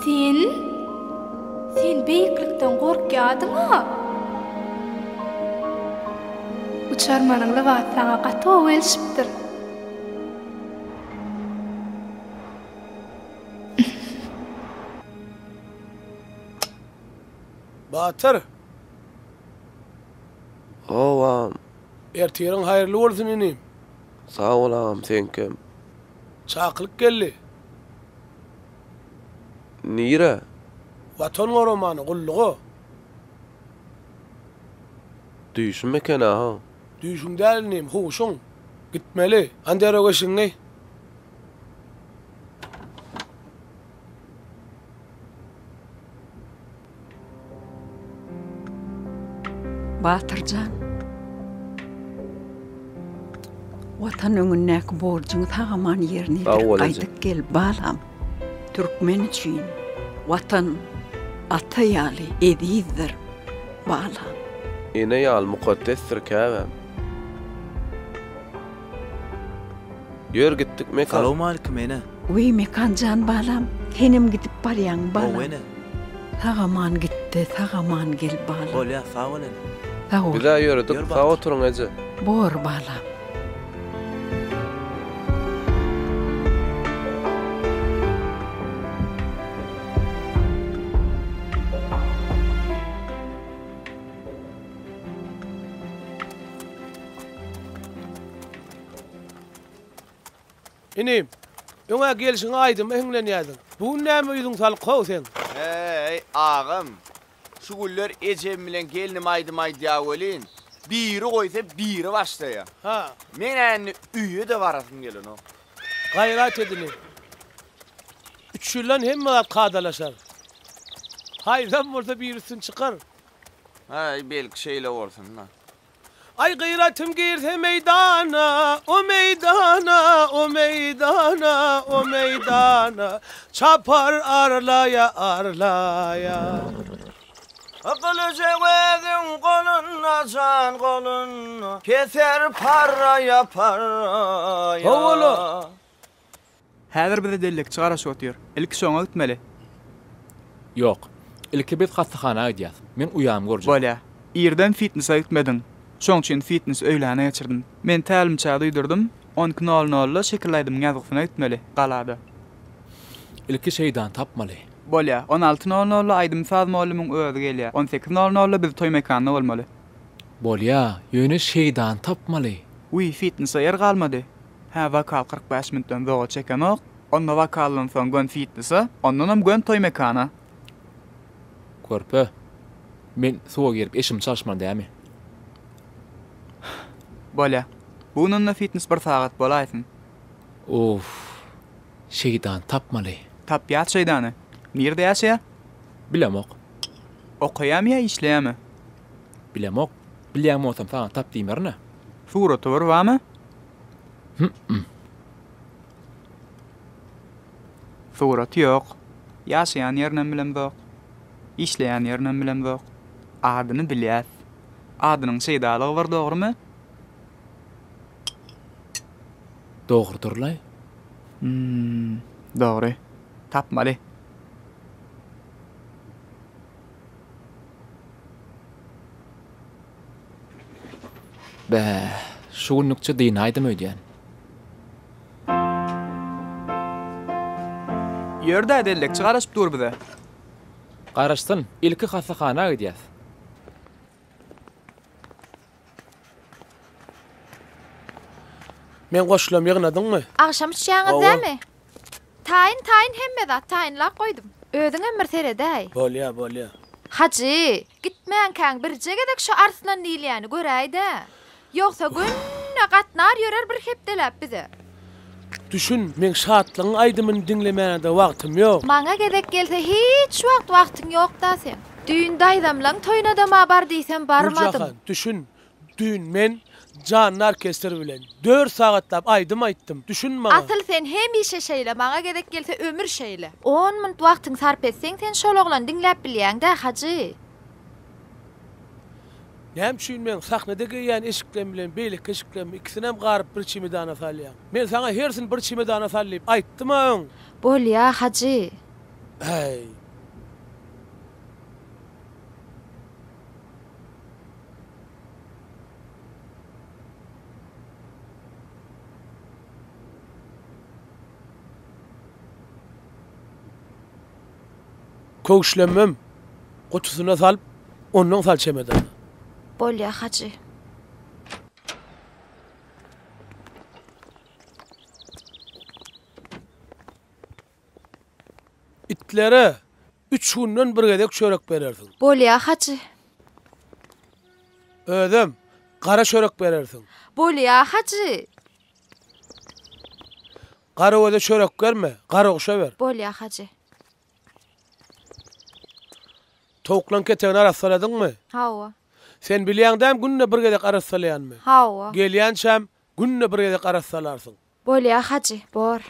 [SPEAKER 3] Sen? Sen beýiklikden gorkýadyň-a?
[SPEAKER 5] Uçarmanyň lybasy saňa gaty gowy gelşipdir.
[SPEAKER 1] Batyr!
[SPEAKER 15] Howam.
[SPEAKER 1] Ertiriň haýyrly bolsun inim.
[SPEAKER 15] Sag bol agam seňkem.
[SPEAKER 1] Çakylyk geldi.
[SPEAKER 15] Nirä?
[SPEAKER 1] Watan goramana, gulluga.
[SPEAKER 15] Düýşüm eken-ä ho.
[SPEAKER 1] Düýşüň däl inim, huşuň. Gitmeli. Hany derrew eşigiňi.
[SPEAKER 17] Batyr jan, Watan öňündäki borjuňy sag-aman ýerine ýetirip gaýdyp gel, balam. Türkmen üçin Watan ata ýaly ezizdir, balam.
[SPEAKER 15] Ene ýaly mukaddesdir käbäm. Ýör gitdik Mekan.
[SPEAKER 16] Salowmalikim ene.
[SPEAKER 17] Wiý Mekan jan balam, senem gidip barýaňmy balam?
[SPEAKER 16] Hawa ene.
[SPEAKER 17] Sag aman gitde, sag aman gel balam.
[SPEAKER 16] Bolýa, sag bol ene.
[SPEAKER 17] Sag bol.
[SPEAKER 15] Biz-ä ýöredik, sag oturyň eje.
[SPEAKER 17] Bor balam.
[SPEAKER 1] Inim, öň-ä gelşiňe aýdyma hiňlenýärdiň. Bu gün näme ýüzüň salyk-how seň?
[SPEAKER 7] Häý, agam, şu günler ejem bilen gelnim aýdym aýdýar welin, biri goýsa, biri başlaýar.
[SPEAKER 1] Ha.
[SPEAKER 7] Men-ä indi öýe-de barasym gelenok.
[SPEAKER 1] Gaýrat edini. Üç ýyldan hemme zat kadalaşar. Haýsam bolsa biri üstün çykar.
[SPEAKER 7] Häý, belki şeýle bolsun-da.
[SPEAKER 1] Aý gyratym girse meýdana, o meýdana, o meýdana, o meýdana, Çapar arlaýa, arlaýa.
[SPEAKER 7] Gylyjy özüň golunda, jan golunda, Keser parraýa, parraýa.
[SPEAKER 1] Howala.
[SPEAKER 2] Häzir bize dellekçi garaşyp otyr. Ilki şoňa gitmeli.
[SPEAKER 6] Ýok. Ilki biz hassahana gidýäs. Men uýamy görjek.
[SPEAKER 2] Bolýa. Irden fitnese gitmediň. Şoň üçin fitnesi öýläne geçirdim. Men tälimçä duýdurdym, on iki nol nolda şekilli aýdymyň ýazgysyna gitmeli, galada.
[SPEAKER 6] Ilki şeýdany tapmaly.
[SPEAKER 2] Bolýa. On alty nol nolda aýdym-saz mollymyň özi gelýä. On sekiz nol nolda biz toý mekanda bolmaly.
[SPEAKER 6] Bolýa, ýöne şeýdany tapmaly.
[SPEAKER 2] Wiý, fitnese ýer galmady. Hä wokal 45 minutdan zoga çekenok, onda wokaldan soň gön fitnese, ondanam gön toý mekana.
[SPEAKER 6] Körpe, men suwa girip eşimi çalyşmaly dämi?
[SPEAKER 2] Bolýa. Bu gün onda fitnes bir sagat bolaýsyn.
[SPEAKER 6] Uff, şeýdany tapmaly.
[SPEAKER 2] Tapýas şeýdany. Nirde ýaşaýa?
[SPEAKER 6] Bilemok.
[SPEAKER 2] Okaýamy ýa işleýämi?
[SPEAKER 6] Bilemok. Bilýän bolsam saňa tap diýmerin-ä.
[SPEAKER 2] Suraty bir barmy?
[SPEAKER 6] Hüm-m.
[SPEAKER 2] Suraty ýok. Ýaşaýan ýerinem bilemzok. Işleýän ýerinem bilemzok. Adyny bilýäs. Adynyň şeýdalygy bir dogrumy?
[SPEAKER 6] Dogrudyrlaý.
[SPEAKER 2] Hüm, dogry. Tapmaly.
[SPEAKER 6] Bäh, şu günlükçe dynaýdym öýdýän.
[SPEAKER 2] Ýör-dä, dellekçi garaşyp dur bize.
[SPEAKER 6] Garaşsyn, ilki hassahana gidýäs.
[SPEAKER 1] Meň goşulamy ýygnadyňmy?
[SPEAKER 12] Agşam içýäňiz dämi? Taýyn taýyn hemme zat taýynlap goýdum. Özüňem bir seredäý.
[SPEAKER 1] Bolýa bolýa.
[SPEAKER 12] Hajy, gitmänkäň birje gezek şu Arslan diýilýäni göräý-dä. Ýogsa günde gatnar ýörer bir hepdeläp bize.
[SPEAKER 1] Düşün, meň Şatlygyň aýdymyny diňlemäne-de wagtym ýok.
[SPEAKER 12] Maňa gezek gelse hiç wagt wagtyň ýok-da seň. Düýn daýzamlaň toýuna-da ma bar diýsem barmadym.
[SPEAKER 1] Güljahan, düşün, Düýn men janly orkestr bilen dört sagatlap aýdym aýtdym. Düşün maňa.
[SPEAKER 12] Asyl sen hemişe şeýle, maňa gezek gelse ömür şeýle. On munt wagtyňy sarp etseň sen şol oglany diňläp bilýäň-dä, Hajy.
[SPEAKER 1] Näme üçin meň sahnada geýýän eşiklerim bilen beýleki eşiklerimi ikisinem garyp bir çemedana salýaň? Men saňa hersini bir çemedana sal diýip aýtdym-a öň.
[SPEAKER 12] Bolýa, Hajy.
[SPEAKER 1] Äý. Köwüşlemmem gutusyna salyp, ondan sal çemedana.
[SPEAKER 12] Bolýa, hajy.
[SPEAKER 1] Itlere üç günden bir gezek çörek berersiň.
[SPEAKER 12] Bolýa, hajy.
[SPEAKER 1] Özem gara çörek berersiň.
[SPEAKER 12] Bolýa, hajy.
[SPEAKER 1] Garagöze çörek berme, garaguşa ber.
[SPEAKER 12] Bolýa, hajy.
[SPEAKER 1] Towuklaň ketegini arassaladyňmy?
[SPEAKER 12] Hawa.
[SPEAKER 1] Sen bilýäň dämi günde bir gezek arassalaýanymy?
[SPEAKER 12] Hawa.
[SPEAKER 1] Gelýänçäm günde bir gezek arassalarsyň.
[SPEAKER 12] Bolýa hajy, bor.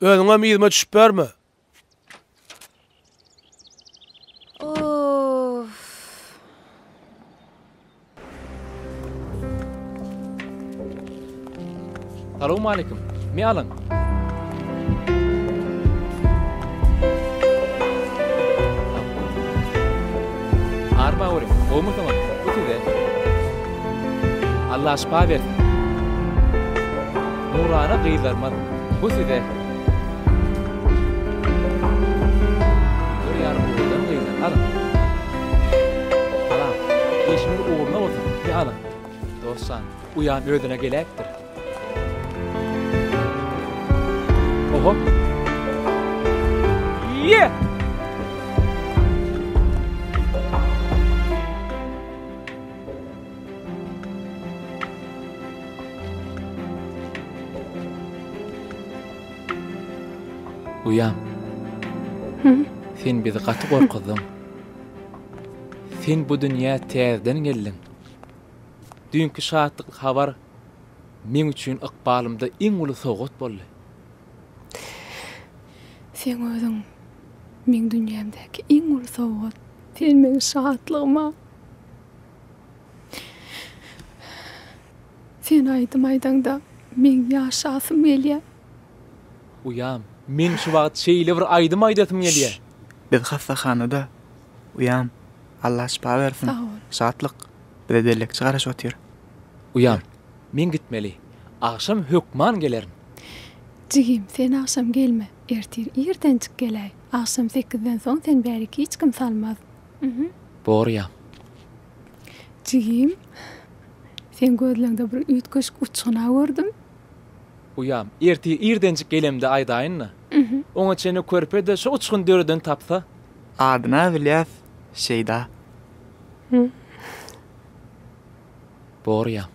[SPEAKER 1] Özüňem yzyma düşüp ýörme.
[SPEAKER 12] Uff.
[SPEAKER 6] Salowmaleýkim. Me alyň. Arma görüň, gowumysyňyz? Bu size. Allah şypa bersin. Nurana gyzlarymyz, bu size. Gör ýaly owadan gyzlar, alyň. Salam. Işiňiz ugruna bolsun, me alyň. Dostjan, uýam özüne geläýipdir. Oho.
[SPEAKER 2] Ýe!
[SPEAKER 6] Uýam. Sen bizi gaty gorkuzdyň. Sen bu dünýä täzeden geldiň. Düýnki şatlykly habar meň üçin ykbalymda iň uly sowgat boldy.
[SPEAKER 5] Seň özüň meň dünýämdäki iň uly sowgat. Sen meň şatlygyma. Sen aýdym aýdaňda meň ýaşasym gelýär.
[SPEAKER 6] Uýam, meň şu wagt şeýle bir aýdym aýdasym gelýär.
[SPEAKER 2] Şşş, biz hassahanada. Uýam, Alla şypa bersin.
[SPEAKER 5] Sag bol.
[SPEAKER 2] Şatlyk, bize dellekçi garaşyp otyr.
[SPEAKER 6] Uýam, men gitmeli. Agşam hökman gelerin.
[SPEAKER 5] Jigim, sen agşam gelme. Ertir irdenjik geläý. Agşam sekizden soň seni bärik hiç kim salmaz.
[SPEAKER 6] Bor uýam.
[SPEAKER 5] Jigim, seň gözleňde bir üýtgeşik uçgun-a gördüm.
[SPEAKER 6] Uýam, ertir irdenjik gelemde aýdaýyn-da. Oňa çenli körpe-de şu uçgun döreden tapsa.
[SPEAKER 2] Adyna bilýäs, Şeýda.
[SPEAKER 6] Bor uýam.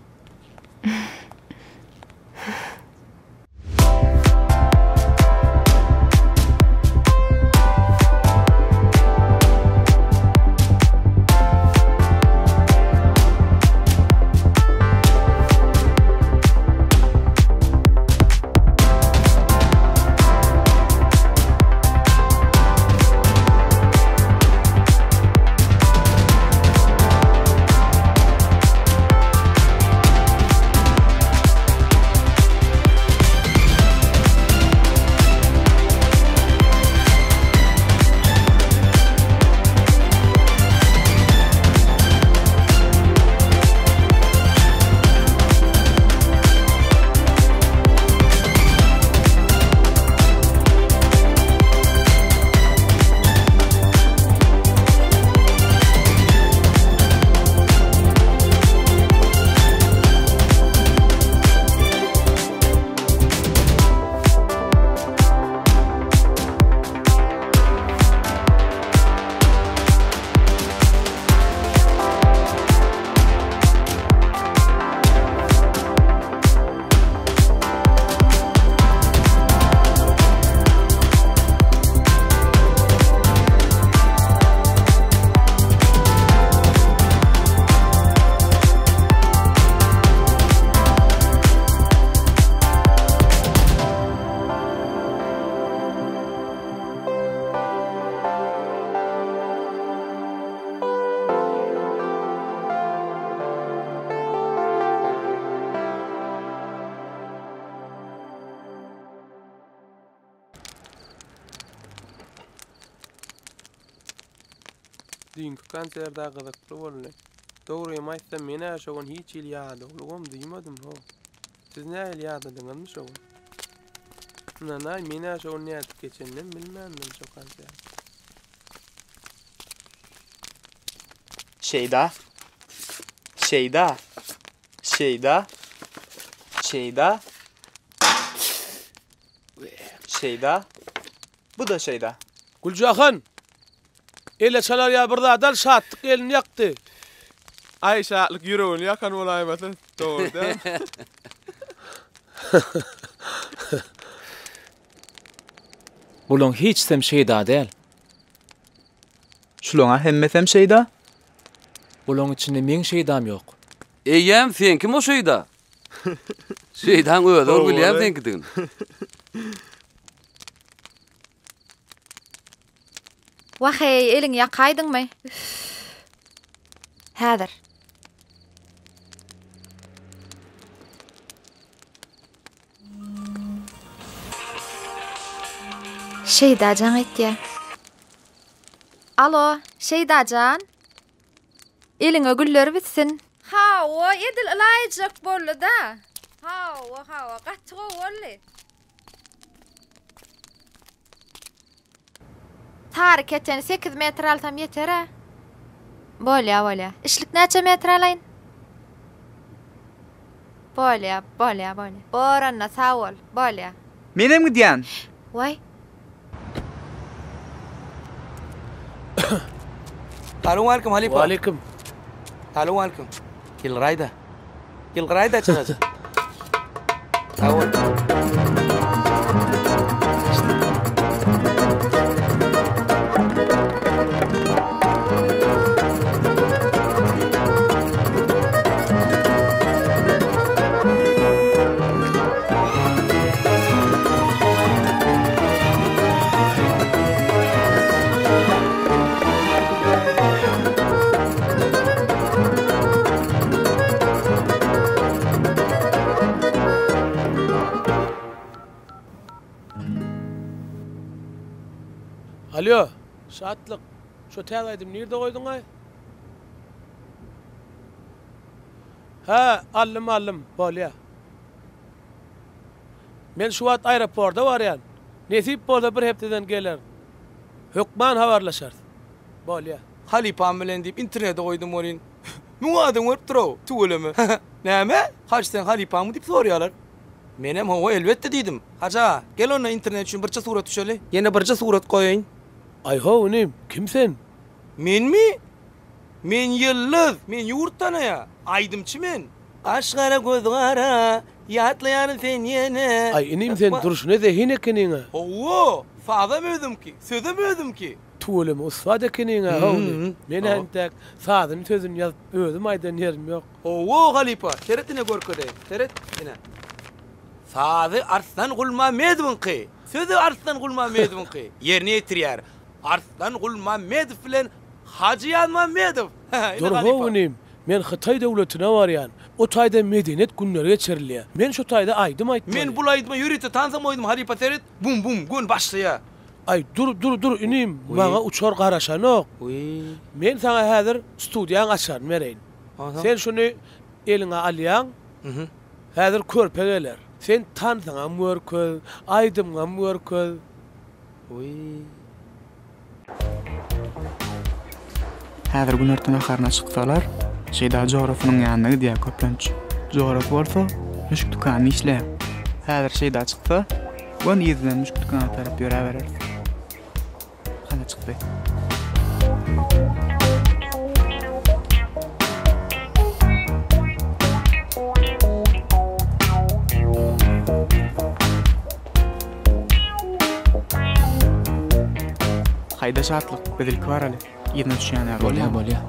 [SPEAKER 15] Düýnki konsert-ä gyzykly boldy. Dogrymy aýtsam, men-ä şo gün hiç hili ýadawlygam duýmadym, how. Siz nähili ýadadyňyzmy şo gün? Ynanaý, men-ä şo gün nädip geçeninem bilmändim şo konsert.
[SPEAKER 2] Şeýda. Şeýda. Şeýda. Şeýda. Şeýda. Bu-da şeýda.
[SPEAKER 1] Güljahan! Ele çalar ýa bir zat al, Şatlyk elini ýakdy.
[SPEAKER 2] Aý Şatlyk ýüregini ýakan bolaýmasa, dogry däl.
[SPEAKER 6] Bulaň hiçsem şeýda däl.
[SPEAKER 2] Şulaň-a hemmesem şeýda.
[SPEAKER 6] Bulaň içinde meň şeýdam ýok.
[SPEAKER 20] Eýýäm seňkim o şeýda. Şeýdaň özi bir bilýän seňkidigini.
[SPEAKER 12] Wah-eý, eliňi ýakaýdyňmy? Üff. Häzir. Şeýda jaň etýär. Alo, Şeýda jan. Eliňe güller bitsin. Hawa, edil ylaýyjak boldy-da. Hawa, hawa, gaty gowy boldy. Sary keteni sekiz metr alsam ýeter-ä. Bolýa, bolýa. Işlik näçe metr alaýyn? Bolýa, bolýa, bolýa. Bor onda, sag bol. Bolýa.
[SPEAKER 2] Menem gidýän.
[SPEAKER 12] Waý.
[SPEAKER 20] Salowmaleýkim halypa.
[SPEAKER 1] Waleýkim.
[SPEAKER 20] Salowmaleýkim. Ýylgyraýda. Ýylgyraýda çyraja. Sag bol.
[SPEAKER 1] Alýo, Şatlyk, şo täze aýdymy nirde goýduň-aý? Hä, aldym, aldym, bolýa. Men şu wagt aeroporta barýan. Nesip bolsa bir hepdeden gelerin. Hökman habarlaşarys. Bolýa.
[SPEAKER 20] Halypam bilen diýip internete goýdum welin, müň adam görüp dur-ow, tüweleme. Näme? Hajy seň halypaňmy diýip soraýarlar. Menem hawa elbetde diýdim. Hajy aga, gel onda internet üçin birje surat düşeli. Ýene birje surat goýaýyn.
[SPEAKER 1] Aý-how inim, kim sen?
[SPEAKER 20] Menmi? Men Ýyldyz! Men ýurt tanaýa! Aýdymçy men! Gaş gara göz gara, ýatlaýaryn sen ýene.
[SPEAKER 1] Aý inim sen durşuna zehin ekeniňä.
[SPEAKER 20] Hawa, sazam özümki, sözem özümki.
[SPEAKER 1] Tüweleme ussat ekeniňä how inim. Men-ä entäk sazyny sözüni ýazyp özüm aýdan ýerim ýok.
[SPEAKER 20] Hawa halypa, seret ine görkezeýin, seret ine. Sazy Arslan Gulmamedowyňky, sözi Arslan Gulmamedowyňky, ýerine ýetirýär Arslan Gulmamedow bilen Hajy Ýazmammedow! Ine
[SPEAKER 1] Dur how
[SPEAKER 20] halypa.
[SPEAKER 1] inim, men Hytaý döwletine barýan. O taýda medeniýet günleri geçirilýär. Men şo taýda aýdym aýtmaly.
[SPEAKER 20] Men bul aýdyma ýörite tansam goýdum halypa seret, bum bum göni başlaýa.
[SPEAKER 1] Aý dur dur dur inim, maňa uçar garaşanok. Men saňa häzir studiýaň açaryny bereýin. Sen şuny eliňe alýaň. Häzir körpe geler. Sen tansyňam görkez, aýdymyňam görkez.
[SPEAKER 2] Häzir günorta naharyna çyksalar, Şeýda jorasynyň ýanyna gidýär köplenç. Jorasy bolsa müşk dükanynda işleýär. Häzir Şeýda çyksa, göni yzy bilen müşk dükana tarap ýöräbereris. Hana çykdy. Haýda Şatlyk, biz ilki baraly. Yzyna düşýän ýaly
[SPEAKER 6] Bolýa, bolýa.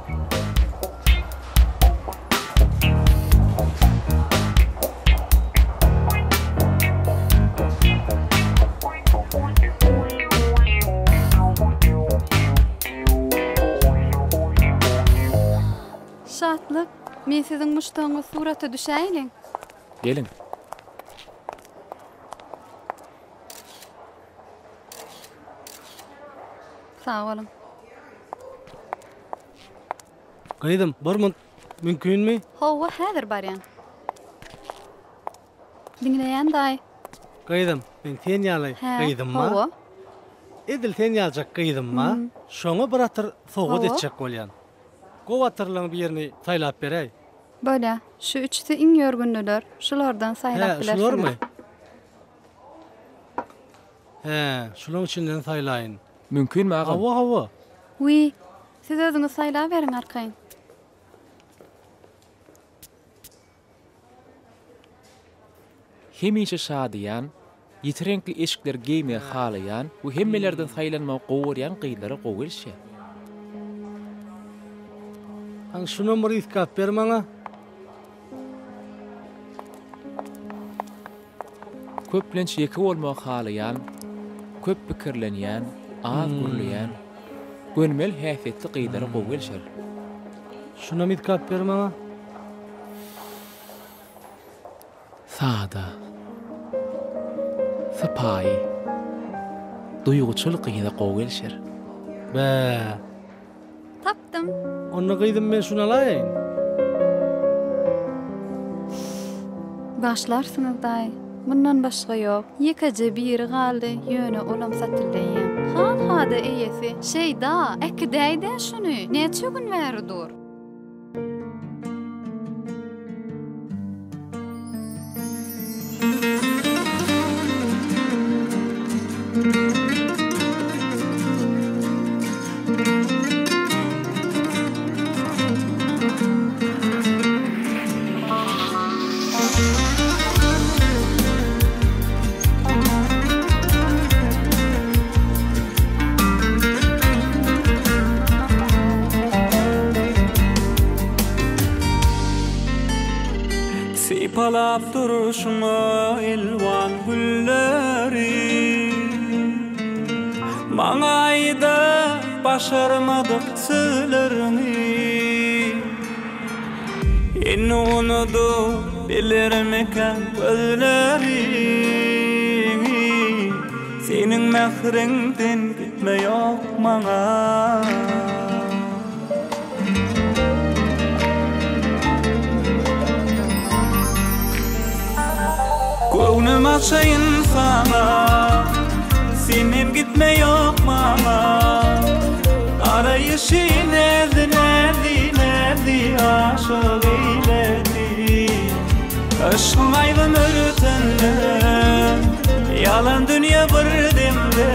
[SPEAKER 4] Şatlyk, men siziň muşdagyňyz surata düşäýeliň.
[SPEAKER 6] Geliň.
[SPEAKER 4] Sag boluň.
[SPEAKER 19] Gyzym, bir munt mümkinmi?
[SPEAKER 4] Hawa, häzir barýan. Diňleýän daýy.
[SPEAKER 19] Gyzym, meň sen ýaly gyzym bar.
[SPEAKER 4] Hawa.
[SPEAKER 19] Edil sen ýaljak gyzym bar. Şoňa bir atyr sowgat etjek bolýan. Gowy atyrlaryň birini saýlap beräý.
[SPEAKER 4] Bolýa. Şu üçüsi iň ýörgünliler. Şulardan saýlap
[SPEAKER 19] Hä,
[SPEAKER 4] bilersiňiz.
[SPEAKER 19] şularmy? Hä, şulaň içinden saýlaýyn.
[SPEAKER 6] Mümkinmi agam?
[SPEAKER 19] Hawa, hawa.
[SPEAKER 4] Wiý, siz özüňiz saýlaberiň arkaýyn.
[SPEAKER 6] Hemişe şadyýan, ýiti reňkli eşikleri geýmegi halaýan we hemmelerden saýlanmagy gowy görýän gyzlara gowy gelişýär.
[SPEAKER 19] Hany şunam bir ysgap ber maňa.
[SPEAKER 6] Köplenç ýeke bolmagy halaýan, köp pikirlenýän, az gürleýän, gönümel häsiýetli gyzlara gowy gelişer.
[SPEAKER 19] Şunam ysgap ber maňa.
[SPEAKER 6] Sada, sypaýy, duýguçyl gyza gowy gelişer.
[SPEAKER 19] Bä.
[SPEAKER 4] Tapdym.
[SPEAKER 19] Onda gyzym men şuny alaýyn.
[SPEAKER 4] Bagyşlarsyňyz daýy. Mundan başga ýok. Ýekeje biri galdy, ýöne olam satyldy eýýäm. Han-hada eýesi. Şeýda, äkidäý-dä şuny. Näçe gün bäri dur.
[SPEAKER 9] Sypalap durşuňa elwan gülleri Maňa aýda başarmadyk sözleriňi Indi unudyp bilermikäm gözleriňi Seniň mähriňden gitme ýok maňa. Göwnüm açaýyn saňa, Senden gitme ýok maňa. Garaýşy näzli näzli näzli aşyk eýledi. Yşgyň aýbym örtende, Ýalan dünýe bir demde.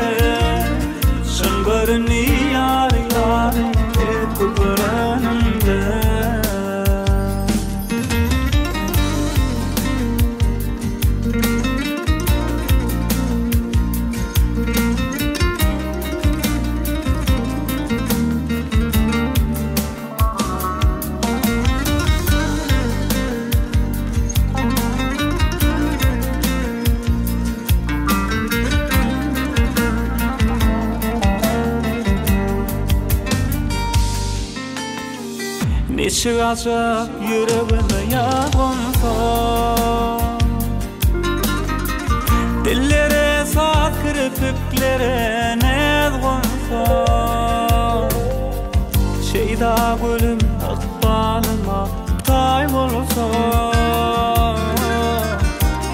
[SPEAKER 9] Çyn göründi ýar ýary ilki görenimde. Niçik ajap ýüregime ýag gonsa Dillere saz kirpiklere näz gonsa Şeýda gülüm ykbalyma taý bolsa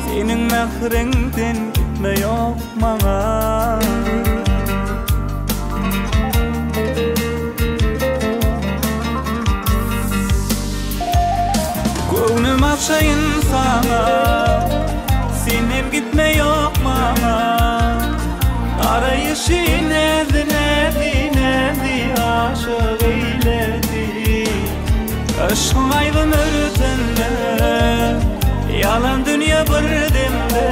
[SPEAKER 9] Seniň mähriňden gitme ýok maňa. Göwnüm açaýyn saňa, Senden gitme ýok maňa. Garaýşy näzli näzli näzli aşyk eýledi. Yşgyň aýbym örtende, Ýalan dünýe bir demde.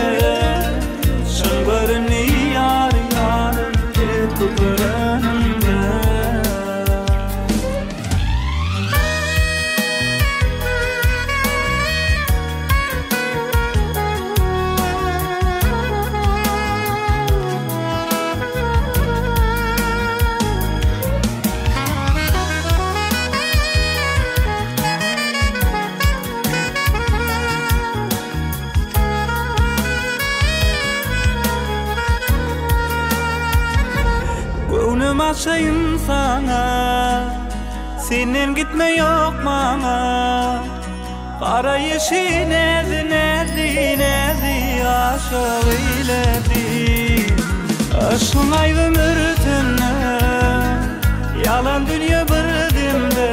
[SPEAKER 9] Çyn göründi ýar ýarym ilki görenimde. Göwnüm açaýyn saňa, Senden gitme ýok maňa. Garaýşy näzli näzli näzli aşyk eýledi. Yşgyň aýbym örtende, Ýalan dünýe bir demde.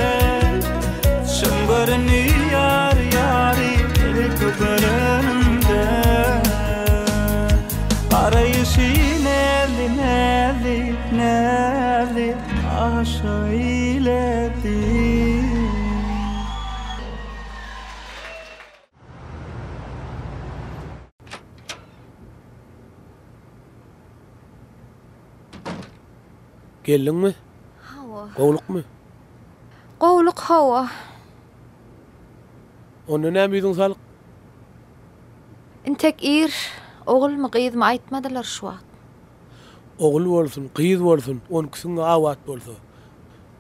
[SPEAKER 9] Çyn göründi ýar ýary ilki görenimde. Garaýşy näzli näzli näzli aşyk eýledi.
[SPEAKER 1] Geldiňmi?
[SPEAKER 12] Hawa.
[SPEAKER 1] Gowlukmy?
[SPEAKER 12] Gowluk hawa.
[SPEAKER 1] Onda näme ýüzüň salyk?
[SPEAKER 12] Intek ir, ogulmy gyzmy aýtmadylar şu wagt.
[SPEAKER 1] Ogul bolsun, gyz bolsun, onküsiň abat bolsa.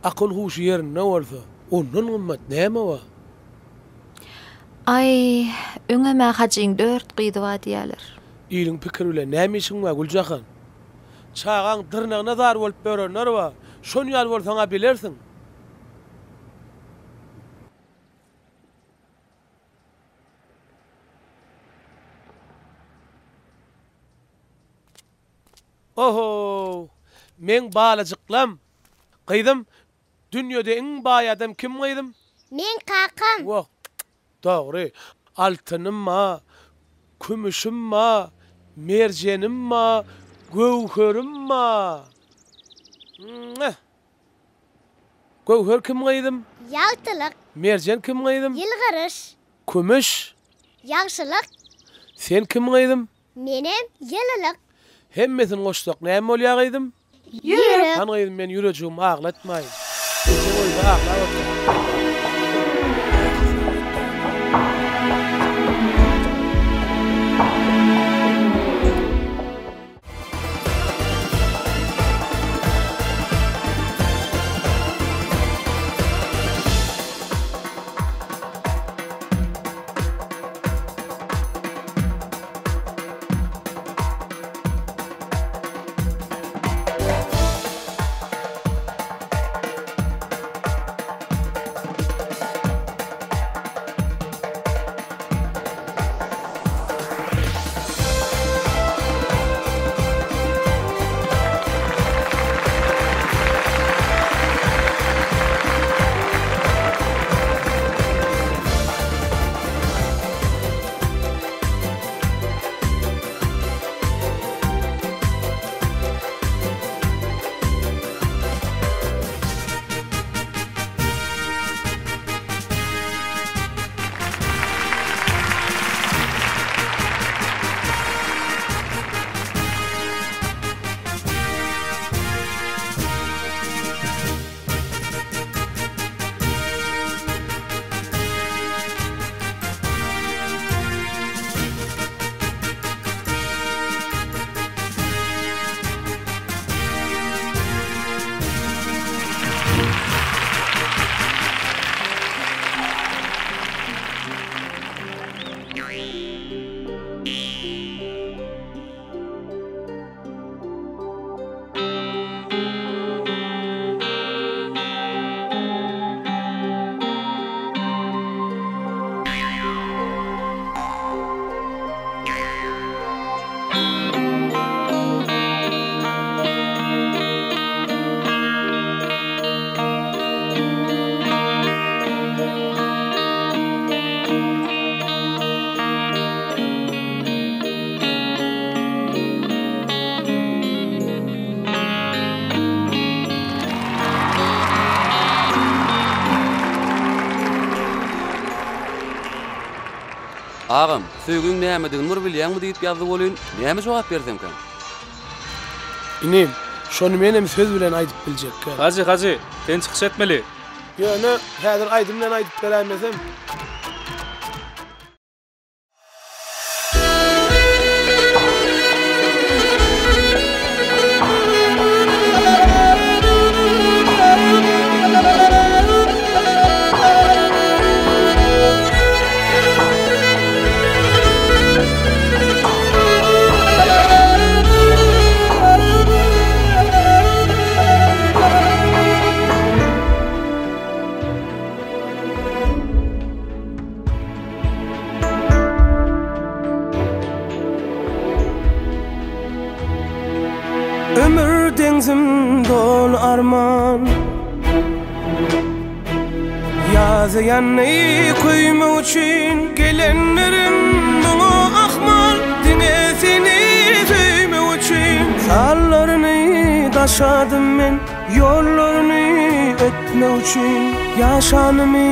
[SPEAKER 1] Akyl-huşy ýerinde bolsa, ondan gymmat näme bar?
[SPEAKER 12] Aý, öňem-ä Hajyň dört gyzy bar diýýäler.
[SPEAKER 1] Iliň pikiri bilen näme işiň bar, Güljahan? Çagaň dyrnagyna zar bolup ýörenler bar. Şon ýaly bolsaň-a bilersiň. Oho! Meň balajyklam! Gyzym, dünýede iň baý adam kim gyzym?
[SPEAKER 14] Meň kakam.
[SPEAKER 1] Wah, dogry. Altynym ba, kümüşim ba, merjenim ba, göwherim ba. Mwah! Göwher kim gyzym?
[SPEAKER 14] Ýagtylyk.
[SPEAKER 1] Merjen kim gyzym?
[SPEAKER 14] Ýylgyryş.
[SPEAKER 1] Kümüş.
[SPEAKER 14] Ýagşylyk.
[SPEAKER 1] Sen kim gyzym?
[SPEAKER 14] Menem ýylylyk.
[SPEAKER 1] Hemmesini goşsak näme bolýar gyzym?
[SPEAKER 14] Ýürek.
[SPEAKER 1] Han gyzym men ýürejigimi aglatmaýyn. Ejeň öýde aglap otyr.
[SPEAKER 11] Agam, söýgiň nämedigini bir bilýäňmi diýip ýazdy welin, näme jogap bersemkäm?
[SPEAKER 1] Inim, şony menem söz bilen aýdyp biljekgä.
[SPEAKER 6] Hajy, Hajy, sen çykyş etmeli.
[SPEAKER 1] Ýöne, häzir aýdym bilen aýdyp beräýmesem. Ömür deňzim doly arman Ýazy ýandy köýmek üçin Gelenlerim muňa ahmal Diňe seni söýmek üçin Sallaryny daşadym men Ýollaryny ötmek üçin Ýaşanymy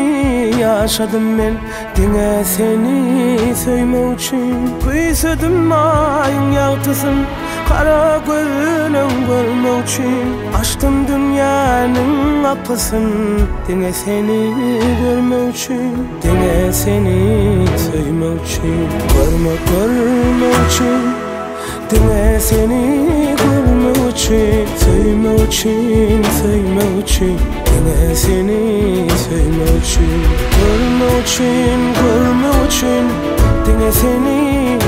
[SPEAKER 1] ýaşadym men Diňe seni söýmek üçin Küýsedim aýyň ýagtysyn Gara gözleň görmek üçin Açdym dünýäniň gapysyn Diňe seni görmek üçin Diňe seni söýmek üçin Görmek görmek üçin Diňe seni görmek üçin Söýmek üçin söýmek üçin Diňe seni söýmek üçin Görmek üçin görmek üçin Diňe seni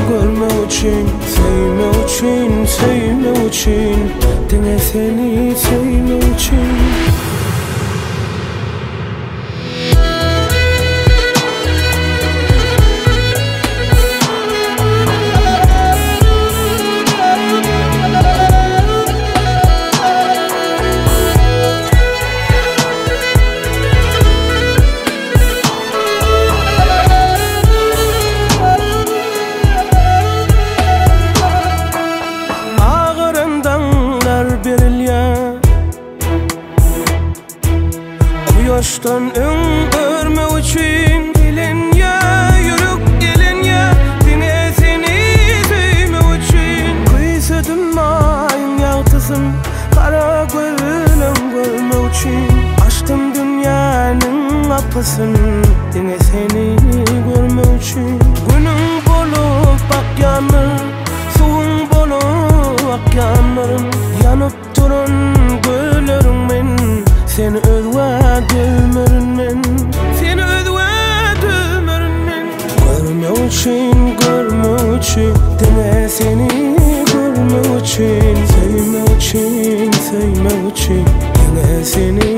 [SPEAKER 1] görmek üçin Söýmek üçin söýmek üçin Diňe seni söýmek üçin. Agaran daňlar berilýär. Kuýaşdan öň görmek üçin Elenýä ýürek elenýä Diňe seni söýmek üçin Küýsedim aýyň ýagtysyn Gara gözleň görmek üçin Açdym dünýäniň gapysyn Diňe seni görmek üçin Günüň bolup bakýandyr Suwuň bolup akýandyryn Ýanyp Duran gözleriň men Seni özgä dözmerin men Seni özgä dözmerin men Görmek üçin, görmek üçin Diňe seni görmek üçin Söýmek üçin, söýmek üçin Diňe seni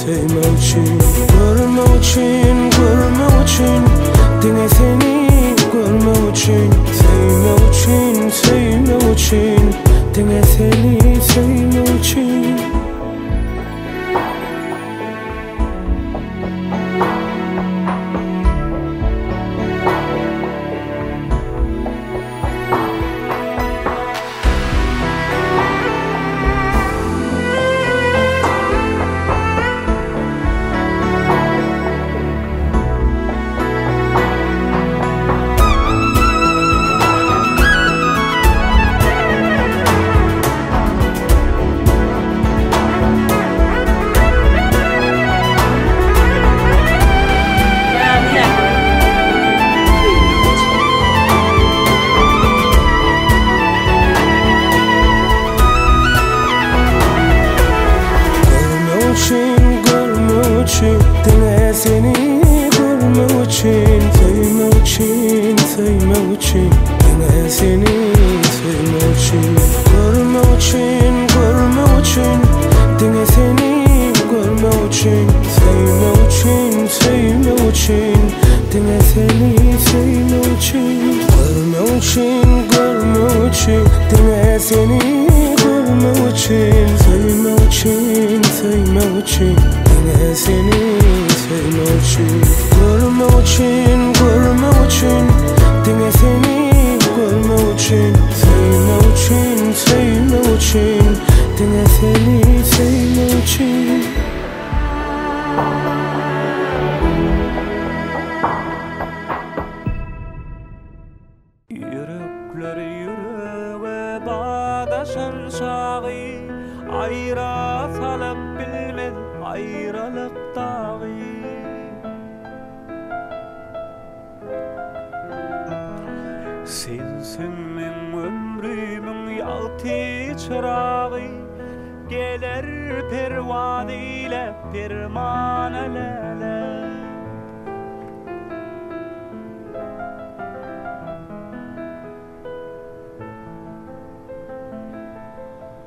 [SPEAKER 1] söýmek üçin Görmek üçin, görmek üçin Diňe seni görmek üçin Söýmek üçin, söýmek üçin Diňe seni söýmek üçin. Görmek üçin, görmek üçin Diňe seni görmek üçin Söýmek üçin, söýmek üçin Diňe seni söýmek üçin Görmek üçin, görmek üçin Diňe seni görmek üçin Söýmek üçin, söýmek üçin Diňe seni söýmek üçin Görmek üçin, görmek üçin Diňe seni görmek üçin Söýmek üçin, söýmek üçin Diňe seni söýmek üçin Görmek üçin, görmek üçin Diňe seni görmek üçin Söýmek üçin, söýmek üçin Diňe seni söýmek üçin.
[SPEAKER 9] Garaşan çagy Aýra salyp bilmez aýralyk dagy. Sensiň meň ömrümiň ýagty çyragy, Geler perwaz eýläp permana läle.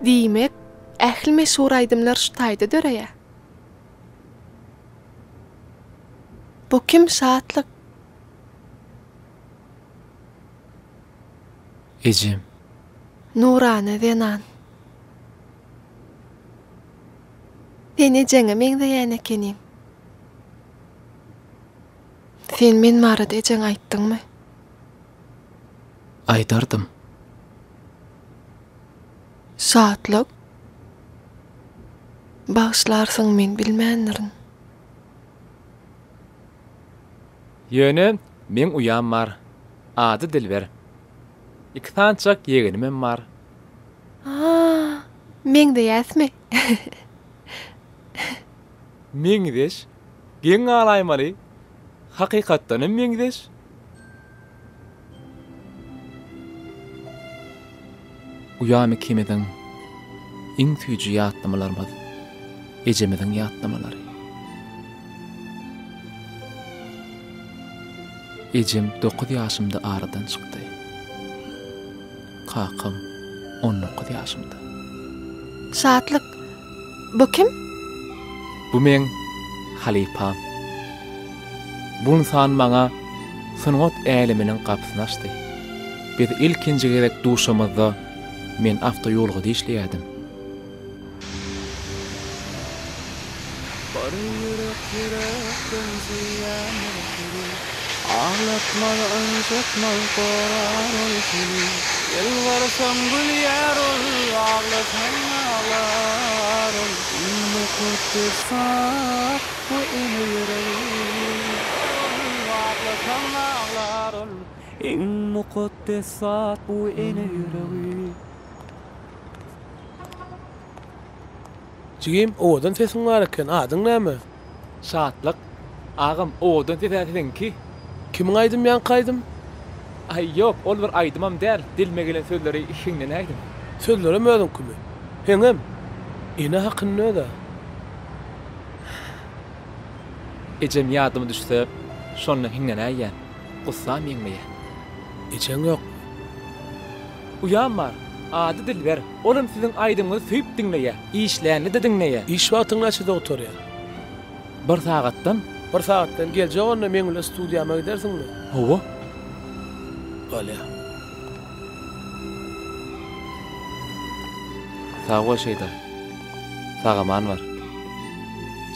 [SPEAKER 5] Diýmek, ähli meşhur aýdymlar şu taýda döreýär. Bu kim Şatlyk?
[SPEAKER 6] Ejem.
[SPEAKER 5] Nurana zenan. Sen ejeňe meňzeýän ekeniň. Sen men barada ejeňe aýtdyňmy?
[SPEAKER 6] Aýdardym.
[SPEAKER 5] Şatlyk. Bagyşlarsyň men bilmändirin.
[SPEAKER 6] Ýöne meň uýam bar. Ady Dilber. Iki sanyçak ýegenimem bar.
[SPEAKER 5] A, meňzeýäsmi?
[SPEAKER 6] Meňzeş. Geň galaýmaly. Hakykatdanam meňzeş. Uýam ikimiziň iň süýji ýatlamalarymyz ejemiziň ýatlamalary. Ejem dokuz ýaşymda aradan çykdy. Kakam 19 ýaşymda.
[SPEAKER 5] Şatlyk, bu kim?
[SPEAKER 6] Bu meň halypam. Bu ynsan maňa sungat äleminiň gapysyny açdy. Biz ilkinji gezek duşamyzda men awtoýulgada işleýärdim.
[SPEAKER 9] Bir ýürek ýürekden söýýändir seni Aglatmaz ynjytmaz gorar ol seni Ýylgyrsaň gülýär ol aglasaň aglar ol Iň mukaddes zat bu ene ýüregi Aglasaň aglar ol Iň mukaddes zat bu ene ýüregi.
[SPEAKER 1] Jigim, owadan sesiň bar eken, adyň näme?
[SPEAKER 6] Şatlyk. Agam, owadan ses-ä siziňki.
[SPEAKER 1] Kimiň aýdymy ýaňky aýdym?
[SPEAKER 6] Aý, ýok, ol bir aýdymam däl, dilime gelen sözleri hiňlenäýdim.
[SPEAKER 1] Sözlerem özüňkimi? Heňem, ene hakynda öz-ä.
[SPEAKER 6] Ejem ýadyma düşse, şonda hiňlenäýýän. Gussam ýeňmeýär.
[SPEAKER 1] Ejeň ýokmy?
[SPEAKER 6] Uýam bar. Ady Dilber. Olam siziň aýdymyňyzy söýüp diňleýär. Işlände-de diňleýär.
[SPEAKER 1] Iş wagtyň näçede gutarýar?
[SPEAKER 6] Bir sagatdan.
[SPEAKER 1] Bir sagatdan geljek onda meň bilen studiýama gidersiňmi?
[SPEAKER 6] Hawa.
[SPEAKER 1] Bolýar.
[SPEAKER 6] Sag bol Şeýda. Sag-aman bar.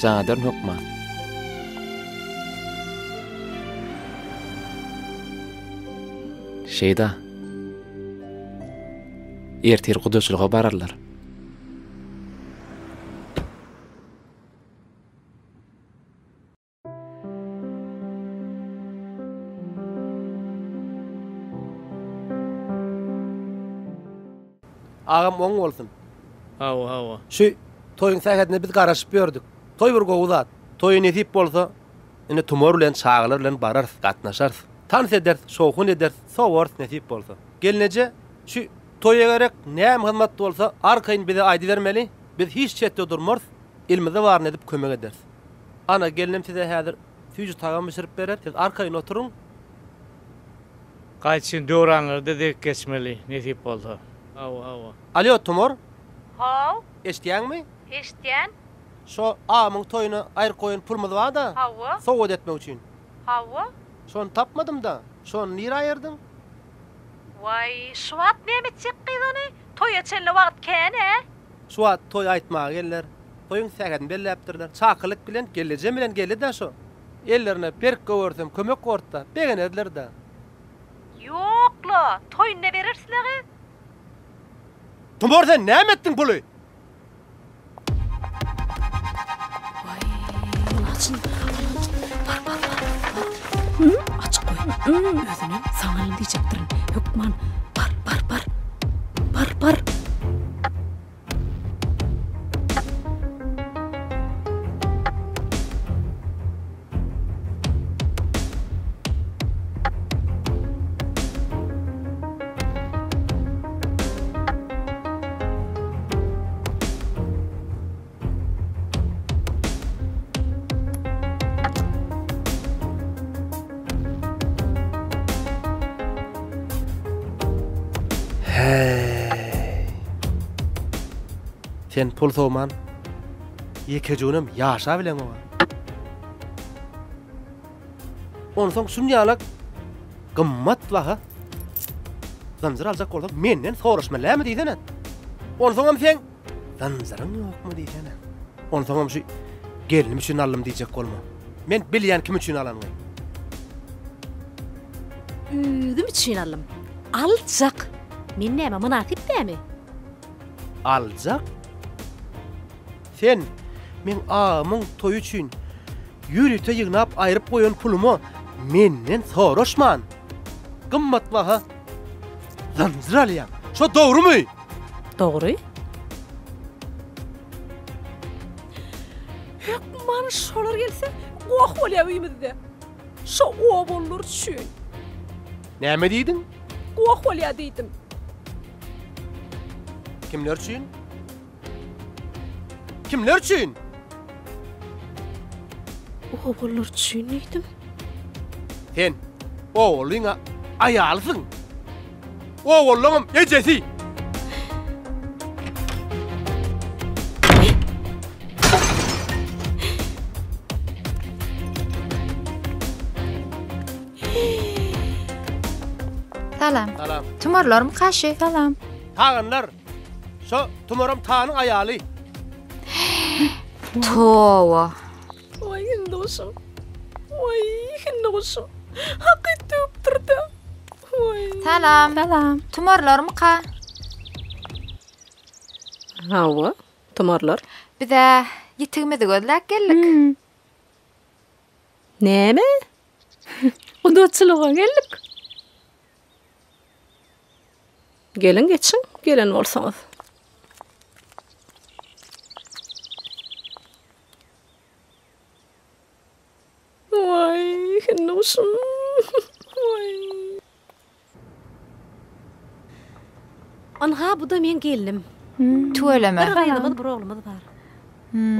[SPEAKER 6] Jaň ederin hökman. Şeýda. Ertir gudaçylyga bararlar.
[SPEAKER 18] Agam oň bolsun.
[SPEAKER 8] Hawa hawa.
[SPEAKER 18] Şu toýuň sähedine biz garaşyp ýördük. Toý bir gowy zat. Toýa nesip bolsa, indi tumar bilen, çagalar bilen bararys, gatnaşarys. Tans ederis, şowhun ederis, sowarys nesip bolsa. Gelneje, şu toýa gerek näme hyzmat bolsa, arkaýyn bize aýdybermeli. Biz hiç çetde durmarys, elimizde baryny edip kömek ederis. Ana, gelnem size häzir süýji tagam bişirip berer. Siz arkaýyn oturyň.
[SPEAKER 8] Gaýçyn döwranlarda degip geçmeli, nesip bolsa. Hawa, hawa.
[SPEAKER 18] Alýo, Tumar.
[SPEAKER 10] How.
[SPEAKER 18] Eşidýäňmi?
[SPEAKER 10] Eşidýän.
[SPEAKER 18] Şo agamyň toýuna aýryp goýan pulumyz bar-da.
[SPEAKER 10] Hawa.
[SPEAKER 18] Sowgat etmek üçin.
[SPEAKER 10] Hawa.
[SPEAKER 18] Şony tapmadym-da. Şony nirä aýyrdyň?
[SPEAKER 10] Waý, şu wagt näme etjek gyz ony? Toýa çenli wagt kän-ä.
[SPEAKER 18] Şu wagt toý aýtmaga geldiler. Toýuň sähedini belläpdirler. Çakylyk bilen gelnejem bilen geldi-dä şo. Ellerine berk göwersem kömek bordy-da, begenerdiler-dä.
[SPEAKER 10] Ýok-la, toýunda bereris-le gyz.
[SPEAKER 18] Tumar sen näme etdiň puly?
[SPEAKER 10] Waý, muny açyn. Bar, bar, bar, bar. Hüm, açyk goý. Özünem saňa alyn diýjekdirin. Hökman. Bar, bar, bar. Bar, bar.
[SPEAKER 18] Sen pul sowman ýekeje günem ýaşa bileňoga. Onsoň şunýalak gymmat baha zynjyr aljak bolsaň menden soraşmaly dälmi diýsene. Onsoňam seň zynjyryň ýokmy diýsene. Onsoňam şu gelnim üçin aldym diýjek bolma. Men bilýän kim üçin alanyňy.
[SPEAKER 10] Özüm üçin aldym. Aljak. Men näme mynasyp dämi?
[SPEAKER 18] Aljak? Sen meň agamyň toýy üçin ýörite ýygnap aýryp goýan puluma menden soraşman, gymmatbaha zynjyr alýaň. Şo dogrumy?
[SPEAKER 10] Dogry. Hökman şolar gelse, goh bolýar öýümizde. Şo obalylar üçin.
[SPEAKER 18] Näme diýdiň?
[SPEAKER 10] Goh bolýar diýdim.
[SPEAKER 18] Kimler üçin? Kimler üçin?
[SPEAKER 10] Obalylar üçin diýdim.
[SPEAKER 18] Sen obalyň aýalysyň. Obalylaryňam ejesi.
[SPEAKER 12] Salam.
[SPEAKER 18] Salam.
[SPEAKER 12] Tumarlarmy kaşy?
[SPEAKER 4] Salam.
[SPEAKER 18] Taganlar. Şo Tumaram Tanyň aýaly.
[SPEAKER 12] Towa.
[SPEAKER 10] Waý hindi guşum. Waý hindi guşum. Hakyt döwüpdir-dä. Waý.
[SPEAKER 12] Salam.
[SPEAKER 4] Salam.
[SPEAKER 12] Tumarlarmyka?
[SPEAKER 10] Hawa, tumarlar.
[SPEAKER 12] Biz-ä ýitigimizi gözläp geldik.
[SPEAKER 10] Näme? Gudaçylyga geldik. Geliň geçiň, gelen bolsaňyz. Waý, hinduşum. Waý. Ynha, bu-da meň gelnim.
[SPEAKER 12] Tüweleme.
[SPEAKER 10] Bir gyzymyz, bir oglumyz bar.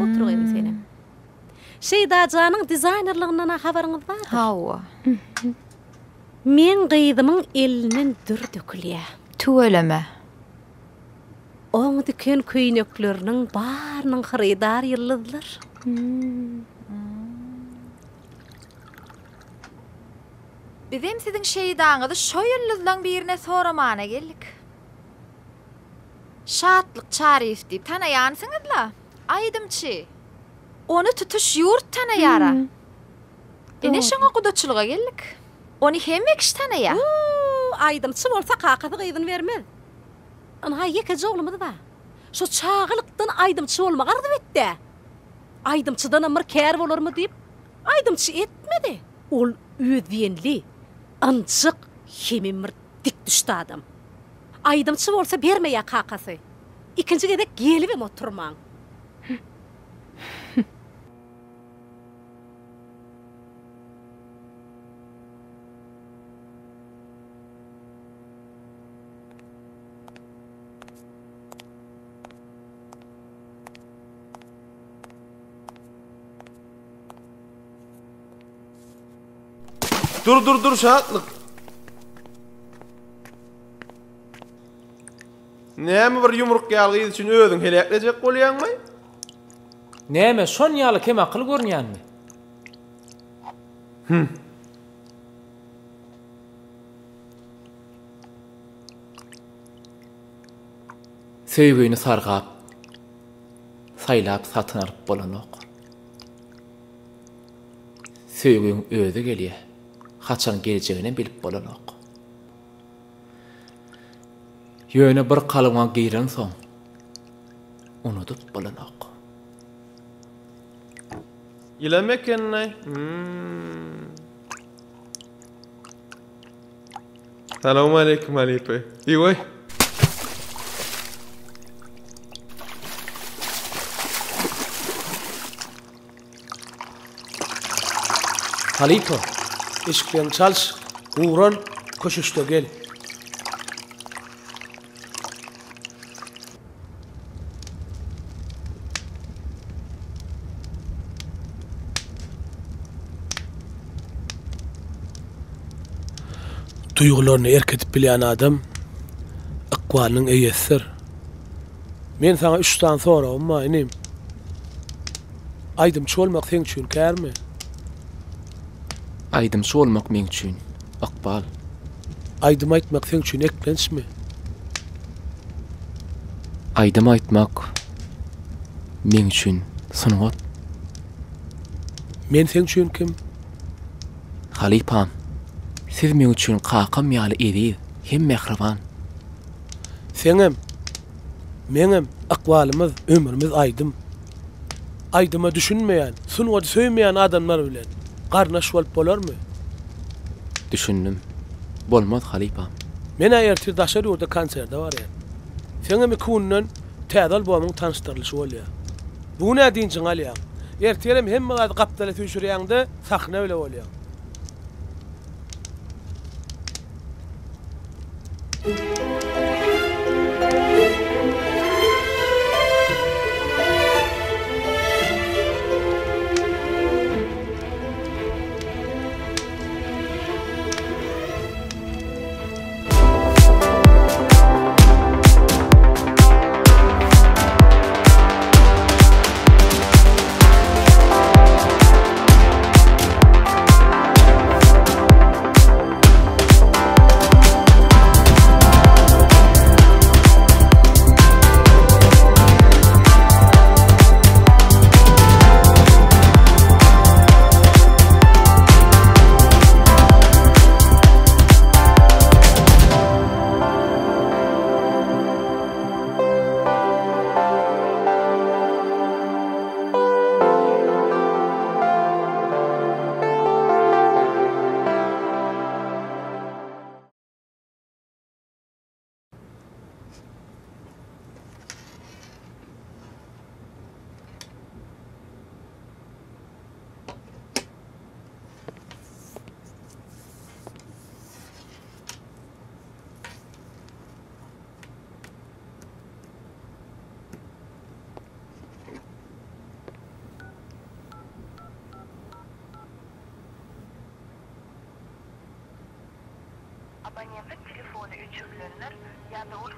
[SPEAKER 10] Otur gyzym senem. Şeýda janyň dizaýnerliginden-ä habaryňyz bardyr.
[SPEAKER 12] Hawa.
[SPEAKER 10] Meň gyzymyň elinden dür dökülýär.
[SPEAKER 12] Tüweleme.
[SPEAKER 10] Oň diken köýnekleriniň barynyň hyrydar ýyldyzlar.
[SPEAKER 12] Bizem siziň şeýdaňyzy şo ýyldyzlaň birine soramana geldik. Şatlyk Çaryýew diýip tanaýansyňyz-la, aýdymçy. Ony tutuş ýurt tanaýar-a. Ine şoňa gudaçylyga geldik. Ony hemme kişi tanaýar.
[SPEAKER 10] Huu, aýdymçy bolsa kakasy gyzyny bermez. Ynha ýekeje oglumyz bar. Şo çagalykdan aýdymçy bolmagy arzuw etdi-ä. Aýdymçydanam bir kär bolarmy diýip, aýdymçy etmedi. Ol özdiýenli, ynjyk hemem bir dikdüşdi adam. Aýdymçy bolsa bermeýär kakasy. Ikinji gezek gelibem oturmaň.
[SPEAKER 15] Dur dur dur Şatlyk. Näme bir ýumruk ýaly gyz üçin özüň heläklejek bolýaňmy?
[SPEAKER 6] Näme şon ýaly kemakyl görünýänmi?
[SPEAKER 15] Hüm.
[SPEAKER 6] Söýgini sargap, saýlap satyn alyp bolanok. Söýgiň özi gelýär, haçan geljeginem bilip bolanok. Ýöne bir kalbyňa girensoň, unudyp bolanok.
[SPEAKER 15] Ýylam ekenlaý. Hmm. Salowmaleýkim halypa. Igoý.
[SPEAKER 6] Halypa.
[SPEAKER 1] Eşiklerini çalyş, guran, köşeşde gel. Duýgularyna erk edip bilýän adam ykbalynyň eýesidir. Men saňa üç sany soragym bar, inim. Aýdymçy bolmak seň üçin kärmi?
[SPEAKER 6] Aýdymçy bolmak meň üçin ykbal.
[SPEAKER 1] Aýdym aýtmak seň üçin eklençmi?
[SPEAKER 6] Aýdym aýtmak meň üçin sungat.
[SPEAKER 1] Men seň üçin kim?
[SPEAKER 6] Halypam, siz meň üçin kakam ýaly eziz hem mähriban.
[SPEAKER 1] Seňem, meňem ykbalymyz, ömrümiz aýdym. Aýdyma düşünmeýän, sungaty söýmeýän adamlar bilen garyndaş bolup bolarmy?
[SPEAKER 6] Düşündim. Bolmaz, halypam.
[SPEAKER 1] Men-ä ertir daşary ýurda konserde barýan. Seňem iki günden täze albomyň tanyşdyrylyşy bolýar. Bu gün-ä dynjyňy alýaň. Ertirem hemme zady gapdala süýşürýäň-de, sahna bile bolýaň.
[SPEAKER 13] Abonentlik telefony öçürilendir ýa-da ol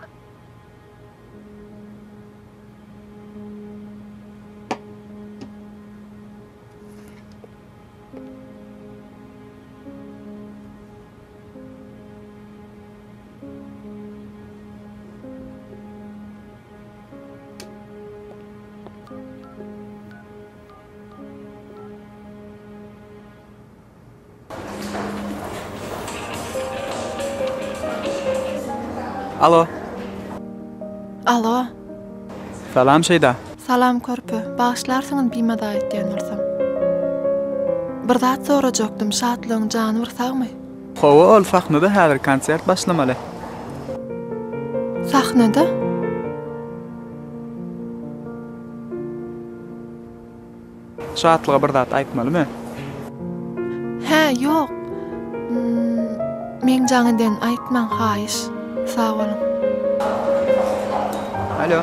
[SPEAKER 2] Alo.
[SPEAKER 5] Alo.
[SPEAKER 2] Salam Şeýda.
[SPEAKER 5] Salam körpe. Bagyşlarsyňyz bimaza etýän bolsam. Bir zat sorajakdym, Şatlygyň jany bir sagmy?
[SPEAKER 2] Hawa ol sahnada häzir konsert başlamaly.
[SPEAKER 5] Sahnada?
[SPEAKER 2] Şatlyga bir zat aýtmalymy?
[SPEAKER 5] Hä, ýok. Meň jaň edenimi aýtmaň, haýyş. Sag boluň.
[SPEAKER 2] Alo.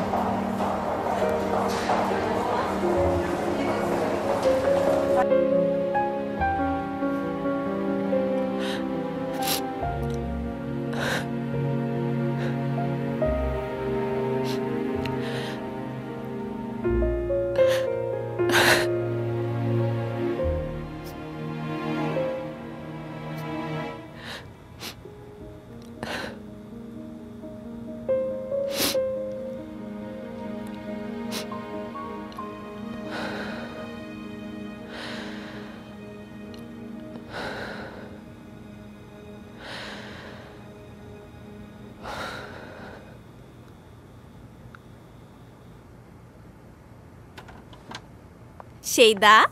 [SPEAKER 3] Şeýda.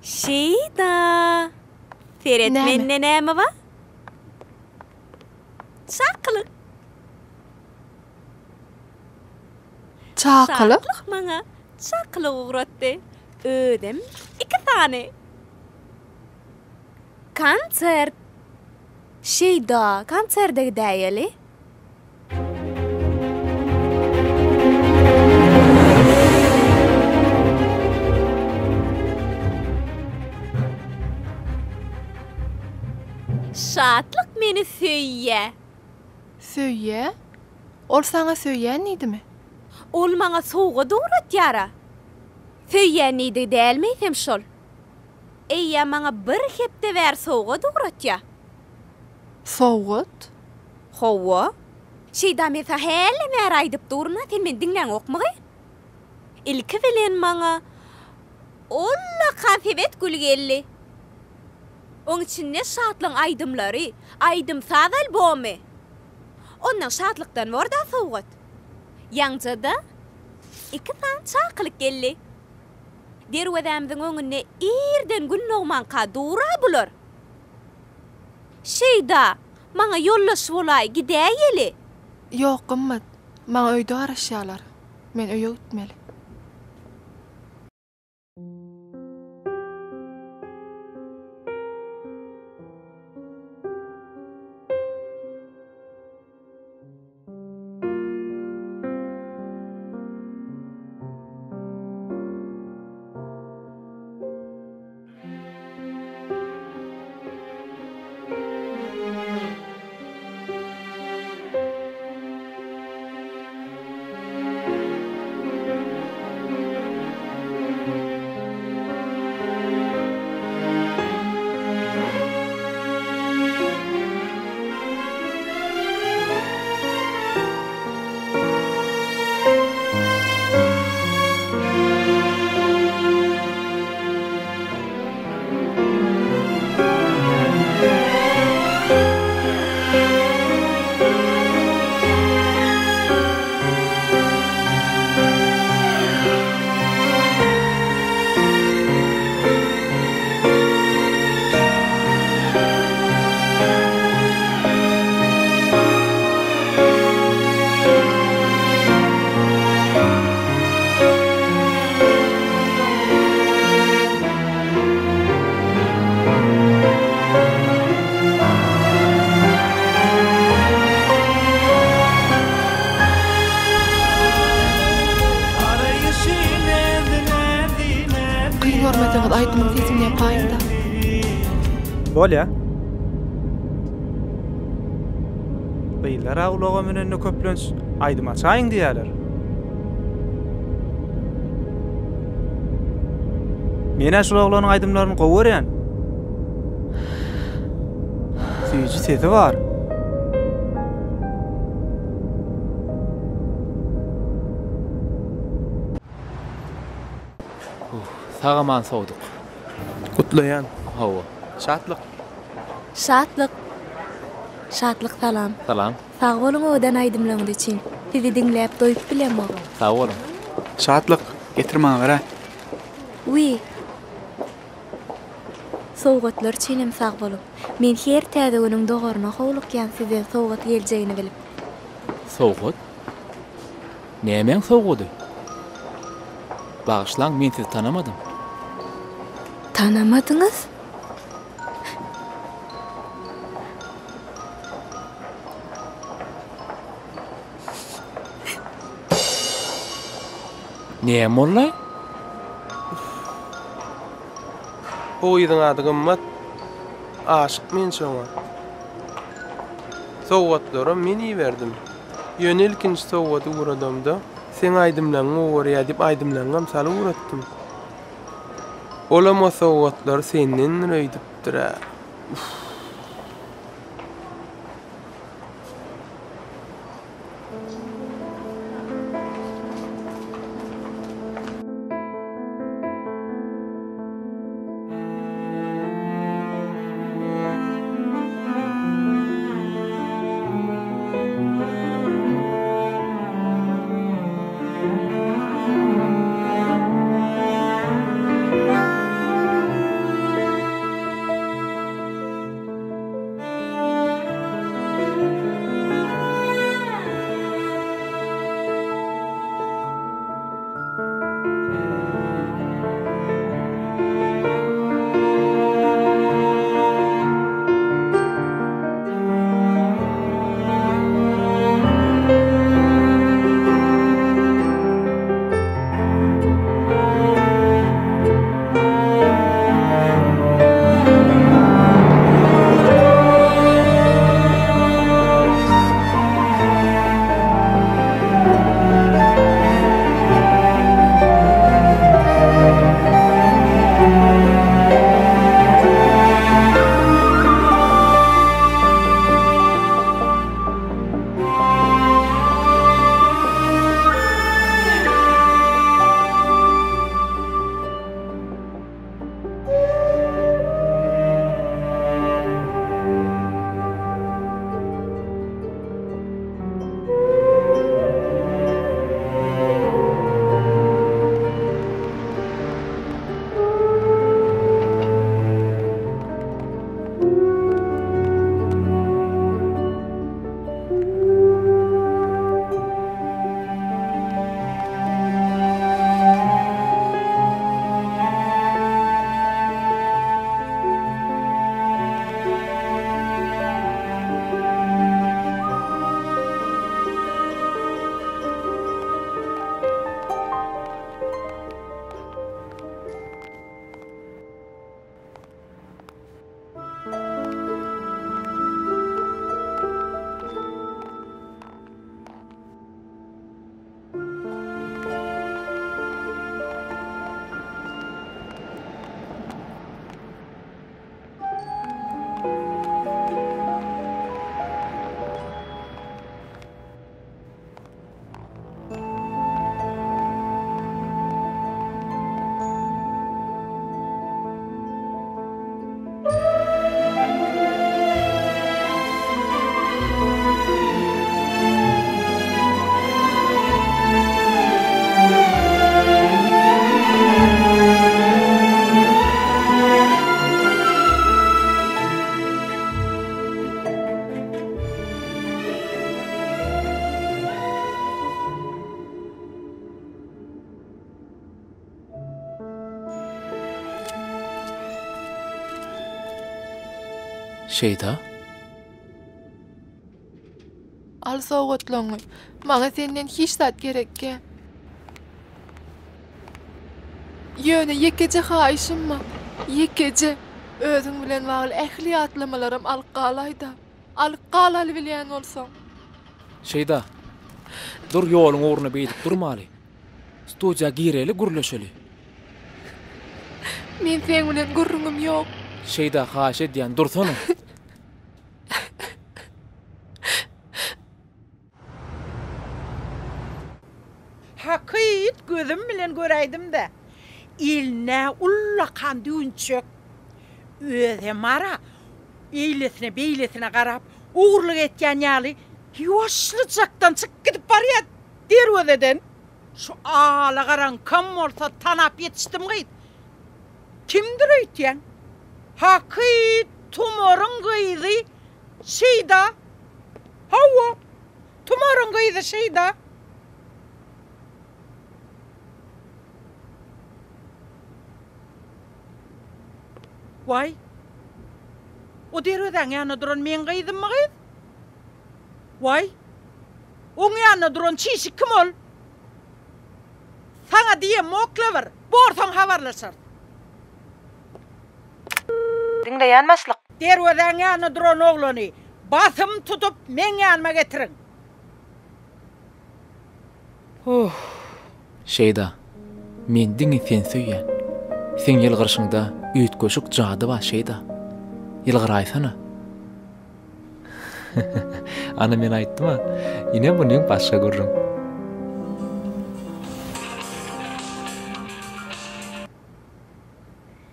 [SPEAKER 3] Şeýda. Seret
[SPEAKER 5] Näme?
[SPEAKER 3] mende näme bar? Çakylyk.
[SPEAKER 5] Çakylyk?
[SPEAKER 3] Şatlyk maňa çakylyk ugratdy. Özem iki sany. Konsert. Şeýda, konserde gidäýeli. Şatlyk meni söýýä.
[SPEAKER 5] Söýýä? Ol saňa söýýän diýdimi?
[SPEAKER 3] Ol maňa sowgat ugratýar-a. Söýýän diýdigi dälmi eýsem şol? Eýýäm maňa bir hepde bäri sowgat ugratýar.
[SPEAKER 5] Sowgat?
[SPEAKER 3] Hawa. Şeýda men saňa hälem bäri aýdyp durun-a, sen meni diňläňokmygy? Ilki bilen maňa ullakan sebet gül geldi. Oň içinde Şatlygyň aýdymlary, aýdym-saz albomy. Ondan Şatlykdan bor-da sowgat. Ýaňja-da iki sany çakylyk geldi. Derwezämiziň öňünde irden gün dogmanka dur-a bular. Şeýda, maňa ýoldaş bolaý, gidäýeli.
[SPEAKER 5] Ýok, Gymmat, maňa öýde garaşýarlar. Men öýe gitmeli. Kyn görmeseňiz aýdymyň sesini ýapaýyňda.
[SPEAKER 2] Bolýa. Gyzlar-a ulaga münende köplenç aýdym açaýyň diýýärler. Men-ä şul oglanyň aýdymlaryny gowy görýän. Süýji sesi bar.
[SPEAKER 6] Sag-aman sowduk.
[SPEAKER 15] Gutlaýan.
[SPEAKER 6] Hawa.
[SPEAKER 15] Şatlyk.
[SPEAKER 3] Şatlyk. Şatlyk salam.
[SPEAKER 6] Salam.
[SPEAKER 3] Sag boluň owadan aýdymlaryňyz üçin. Sizi diňläp doýup bilemok.
[SPEAKER 6] Sag boluň.
[SPEAKER 2] Şatlyk, getir maňa ber-ä.
[SPEAKER 3] Wiý. Sowgatlar üçinem sag boluň. Men her täze günüň dogaryna howlukýan sizden sowgat geljegini bilip.
[SPEAKER 6] Sowgat? Nämäň sowgady? Bagyşlaň, men sizi tanamadym.
[SPEAKER 3] Tanamadyňyz?
[SPEAKER 6] Näme boldy?
[SPEAKER 15] Bu gyzyň ady Gymmat. Aşyk men şoňa. Sowgatlaram men iberdim. Ýöne ilkinji sowgady ugradamda, seň aýdymlaryňy gowy görýär diýip aýdymlaryňam salyp ugratdym. Olam o sowgatlary sendendir öýdüpdir-ä. Uff.
[SPEAKER 6] Şeýda?
[SPEAKER 5] Al sowgatlaňy. Maňa senden hiç zat gerekgä. Ýöne ýekeje haýyşym bar. Ýekeje. Özüň bilen bagly ähli ýatlamalaram alyp galaý-da. Alyp gal alybilýän bolsaň.
[SPEAKER 6] Şeýda. Dur ýoluň ugruna beýdip durmaly. Studiýa gireli gürleşeli.
[SPEAKER 5] Men seň bilen gürrüňim ýok.
[SPEAKER 6] Şeýda haýyş edýän dursana.
[SPEAKER 21] Hakyt gözüm bilen göräýdim-dä. Eline ullakan düwünçek. Özem ara eýlesine-beýlesine garap, ogurlyk etýän ýaly ýuwaşlyjakdan çykyp gidip barýar derwezeden. Şu alagaraňkam bolsa tanap ýetişdim gyz. Kimdir öýtýäň? Hakyt Tumaryň gyzy Şeýda. Hawa, Tumaryň gyzy Şeýda. Waý, o derwezäň ýanynda duran meň gyzymmy gyz? Waý, oň ýanynda duran çişik kim ol? Saňa diýemokla bir, borsoň habarlaşarys.
[SPEAKER 13] Diňleýän başlyk.
[SPEAKER 21] Derwezäň ýanynda duran oglany basym tutup meň ýanyma getiriň.
[SPEAKER 6] Huh. Şeýda, men diňe seni söýýän. Seň ýylgyryşyňda üýtgeşik jady bar, Şeýda. Ýylgyraýsana. Ana men aýtdym-a. Ine munyň başga gürrüň.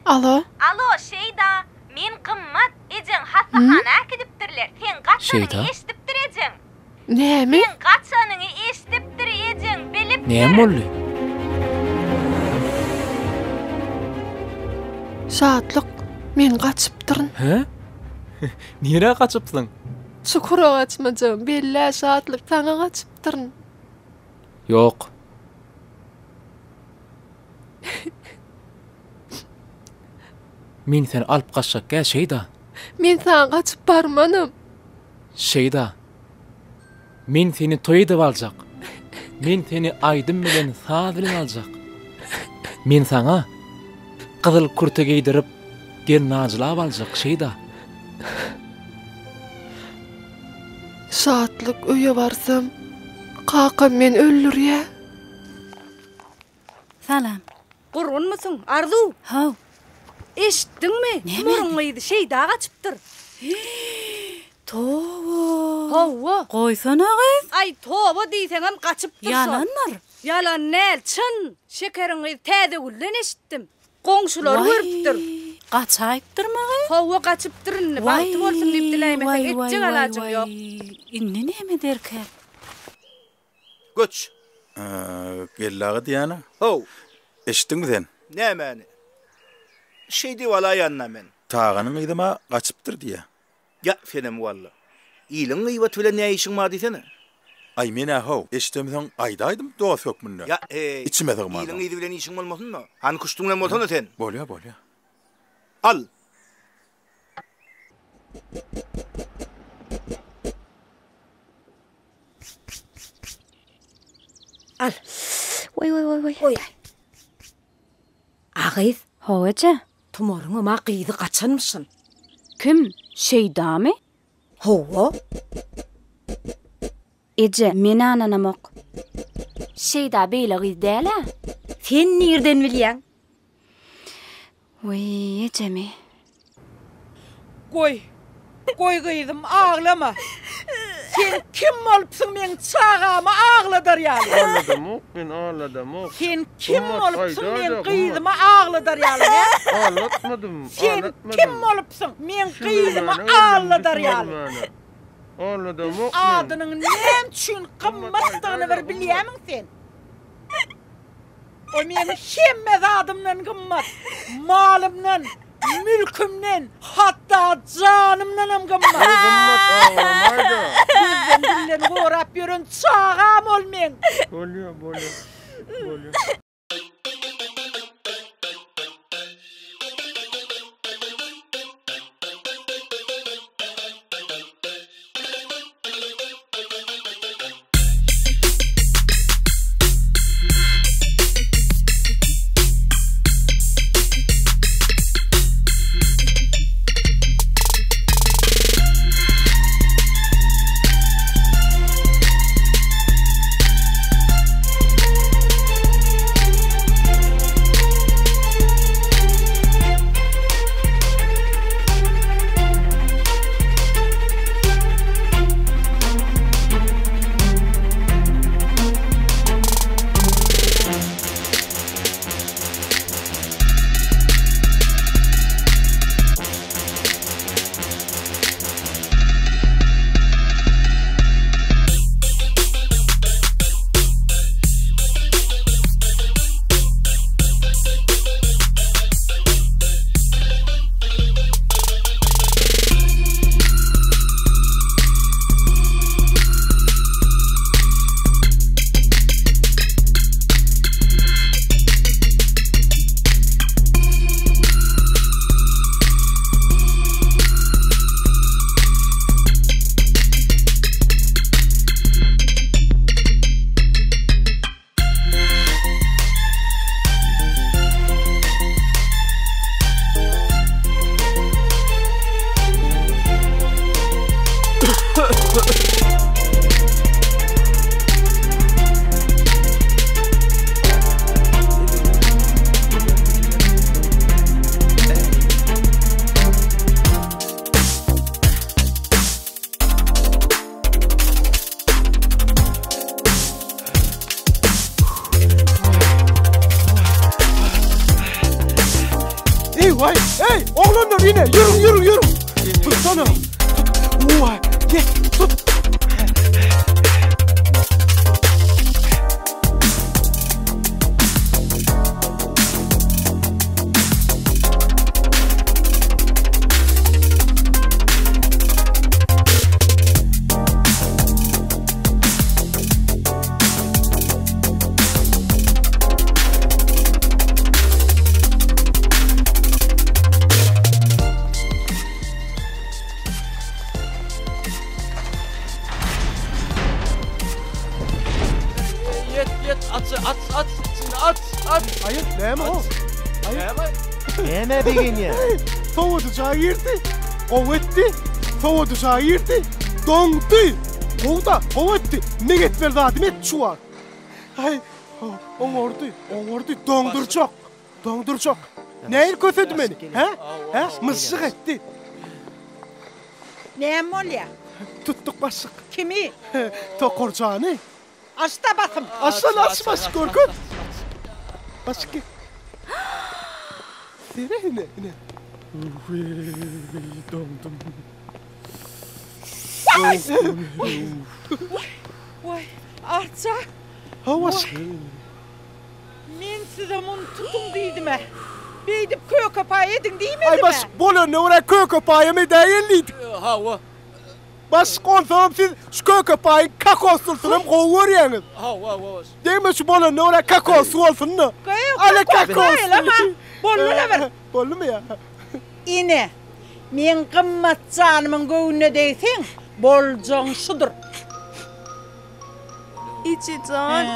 [SPEAKER 5] Alo.
[SPEAKER 3] Alo, Şeýda, men Gymmat, ejeň hassahana äkidipdirler, seň gaçanyňy
[SPEAKER 6] Şeýda?
[SPEAKER 3] eşidipdir ejeň.
[SPEAKER 5] Näme?
[SPEAKER 3] Seň gaçanyňy eşidipdir ejeň, bilipdir.
[SPEAKER 6] Näme boldy?
[SPEAKER 5] Şatlyk, men gaçypdyryn.
[SPEAKER 6] Hä? Nirä gaçypsyň?
[SPEAKER 5] Çukura gaçmajagym bellä Şatlyk, saňa gaçypdyryn.
[SPEAKER 6] Ýok. Men seni alyp gaçjak gä Şeýda.
[SPEAKER 5] Men saňa gaçyp barmanam.
[SPEAKER 6] Şeýda. Men seni toý edip aljak. Men seni aýdym bilen, saz bilen aljak. Men saňa gyzyl kürte geýdirip, gelnajylap aljak, Şeýda.
[SPEAKER 5] Şatlyk öýe barsam, kakam meni öldürýä.
[SPEAKER 22] Salam.
[SPEAKER 10] Gurgunmysyň, Arzuw?
[SPEAKER 22] Haw.
[SPEAKER 10] Eşitdiňmi? Tumaryň gyzy Şeýda gaçypdyr.
[SPEAKER 22] Toba.
[SPEAKER 10] Hawa.
[SPEAKER 22] Goýsana gyz.
[SPEAKER 10] Aý, toba diýseňem gaçypdyr şol.
[SPEAKER 22] Ýalandyr.
[SPEAKER 10] Ýalan däl, çyn. Şekeriň gyzy Täzegülden eşitdim. Goňşulary görüpdir.
[SPEAKER 22] Waý, gaçaýypdyrmy gyz?
[SPEAKER 10] Hawa, gaçypdyr indi. Bagty bolsun diýip diläýmeseň etjek alajyň ýok.
[SPEAKER 22] Indi näme ederkä?
[SPEAKER 23] Göç!
[SPEAKER 24] Geldi aga diýýän-ä.
[SPEAKER 23] How!
[SPEAKER 24] Eşitdiňmi sen?
[SPEAKER 23] Nämäni? Şeý diýip alaýan-da men.
[SPEAKER 24] Taganyň gyzam-a gaçypdyr diýýä.
[SPEAKER 23] Ýa, senem walla. Iliň gyýbaty bilen nä işiň bar diýsene.
[SPEAKER 24] Aý, men-ä how, eşidemsoň aýdaýdym dost hökmünde.
[SPEAKER 23] Ýa, heý,
[SPEAKER 24] Içime sygmansoň.
[SPEAKER 23] iliň gyzy bilen işiň bolmasyn-da. Hany küştüň bilen bolsana sen.
[SPEAKER 24] Bolýa, bolýa.
[SPEAKER 23] Al!
[SPEAKER 10] Al.
[SPEAKER 3] Waý waý waý waý.
[SPEAKER 10] Goýaý. A gyz.
[SPEAKER 4] Hawa eje.
[SPEAKER 10] Tumaryňam-a gyzy gaçanmyşyn.
[SPEAKER 4] Kim? Şeýdamy?
[SPEAKER 10] Hawa.
[SPEAKER 4] Eje, men ananamok. Şeýda beýle gyz däl-ä.
[SPEAKER 10] Sen nirden bilýäň?
[SPEAKER 4] Wiý, ejemi.
[SPEAKER 21] Goý, goý gyzym, aglama. Sen kim bolupsyň meň çagamy agladar ýaly?
[SPEAKER 15] Agladamok men, agladamok.
[SPEAKER 21] Sen kim
[SPEAKER 15] Gymmat,
[SPEAKER 21] bolupsyň
[SPEAKER 15] aýda-da,
[SPEAKER 21] meň
[SPEAKER 15] Gymmat.
[SPEAKER 21] gyzymy agladar ýaly, hä?
[SPEAKER 15] Aglatmadym,
[SPEAKER 21] Sen
[SPEAKER 15] aglatmadym.
[SPEAKER 21] kim bolupsyň meň gyzymy
[SPEAKER 15] Düşündirmäne geldim,
[SPEAKER 21] agladar ýaly?
[SPEAKER 15] düşündirmäne. Agladamok men.
[SPEAKER 21] Adynyň näme üçin Gymmatdygyny bir bilýämiň sen? O meniň hemme zadymdan gymmat, malymdan, mülkümden, hatda janymdanam gymmat.
[SPEAKER 15] Goý Gymmat aglamaýda.
[SPEAKER 21] Gözden dilden gorap ýören çagam ol meň.
[SPEAKER 15] Bolýa, bolýa, bolýa.
[SPEAKER 1] Waý, eý, oglanlar ine, ýörüň, ýörüň, ýörüň. Tutsana. Tut. Waý, ýet, tut.
[SPEAKER 6] Ýet, ýet, aç, aç, aç, içini aç, aç.
[SPEAKER 1] Aýyp, näme o?
[SPEAKER 6] Näme?
[SPEAKER 1] Näme begenýä? Sowadyja girdi. Gowy etdi. Sowadyja girdi. Doňdy. Gowy-da, gowy etdi. Meň etmeli zadymy etdi şu wagt. Aý, oňardy, oňardy, doňdurjak. Doňdurjak. Nähili kösedi meni? Hä? Hä? Myžžyk etdi.
[SPEAKER 21] Näme bolýa?
[SPEAKER 1] Tutduk başlyk.
[SPEAKER 21] Kimi?
[SPEAKER 1] Tokarjany.
[SPEAKER 21] Aç-da basym.
[SPEAKER 1] Açsana, aç başlyk, görkez. Başlyk gel. Sere ine, ine. Weý, doňdum.
[SPEAKER 21] Waý, Arça.
[SPEAKER 1] Hawa başlyk.
[SPEAKER 21] Men size muny tutuň diýdim-ä. Beýdip köke paý ediň diýmedim-ä.
[SPEAKER 1] Aý başlyk, bolanyna görä köke paýam edäýeli diýdik.
[SPEAKER 6] Hawa.
[SPEAKER 1] Başlyk, onsoňam siz şu köke paýyň kokoslysyny gowy görýäňiz.
[SPEAKER 6] Hawa, hawa başlyk.
[SPEAKER 1] Degme şu bolanyna görä kokosly bolsun-da.
[SPEAKER 21] Ale kokosly. Boldy-la bir.
[SPEAKER 1] Boldumy ýa?
[SPEAKER 21] Ine, meň gymmat janymyň göwnüne degseň, boljagyň şudur.
[SPEAKER 5] Eje jan,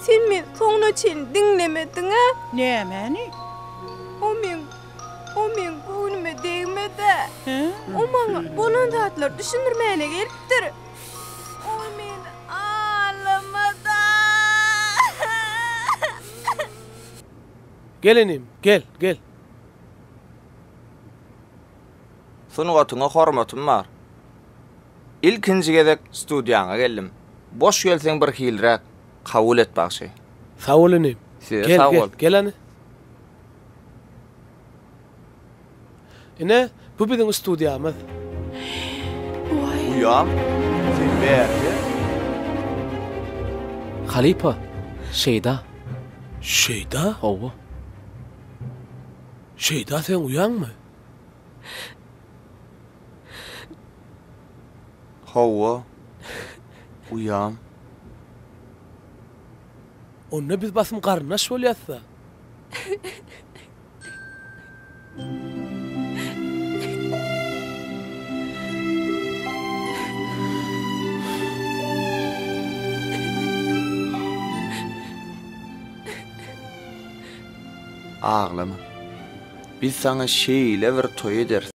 [SPEAKER 5] sen meni soňuna çenli diňlemediň-ä?
[SPEAKER 21] Nämäni?
[SPEAKER 5] O meň, o meň göwnüme degmedi. O maňa bolan zatlary düşündirmäne gelipdir. O meni alamady.
[SPEAKER 1] Gel inim, gel, gel.
[SPEAKER 7] Sungatyňa hormatym bar. Ilkinji gezek studiýaňa geldim. Boş gelseň birhiliräk, kabul et bagşy.
[SPEAKER 1] Sag bol inim.
[SPEAKER 7] Size
[SPEAKER 1] Gel,
[SPEAKER 7] sag
[SPEAKER 1] gel,
[SPEAKER 7] bol.
[SPEAKER 1] gel hany. Ine, bu biziň studiýamyz.
[SPEAKER 23] Uýam, sen bärde.
[SPEAKER 6] Halypa, Şeýda.
[SPEAKER 1] Şeýda?
[SPEAKER 6] Hawa.
[SPEAKER 1] Şeýda seň uýaňmy?
[SPEAKER 7] Hawa, uýam.
[SPEAKER 1] Onda biz basym garyndaş bolýas-da.
[SPEAKER 7] Aglama. Biz saňa şeýle bir toý ederis.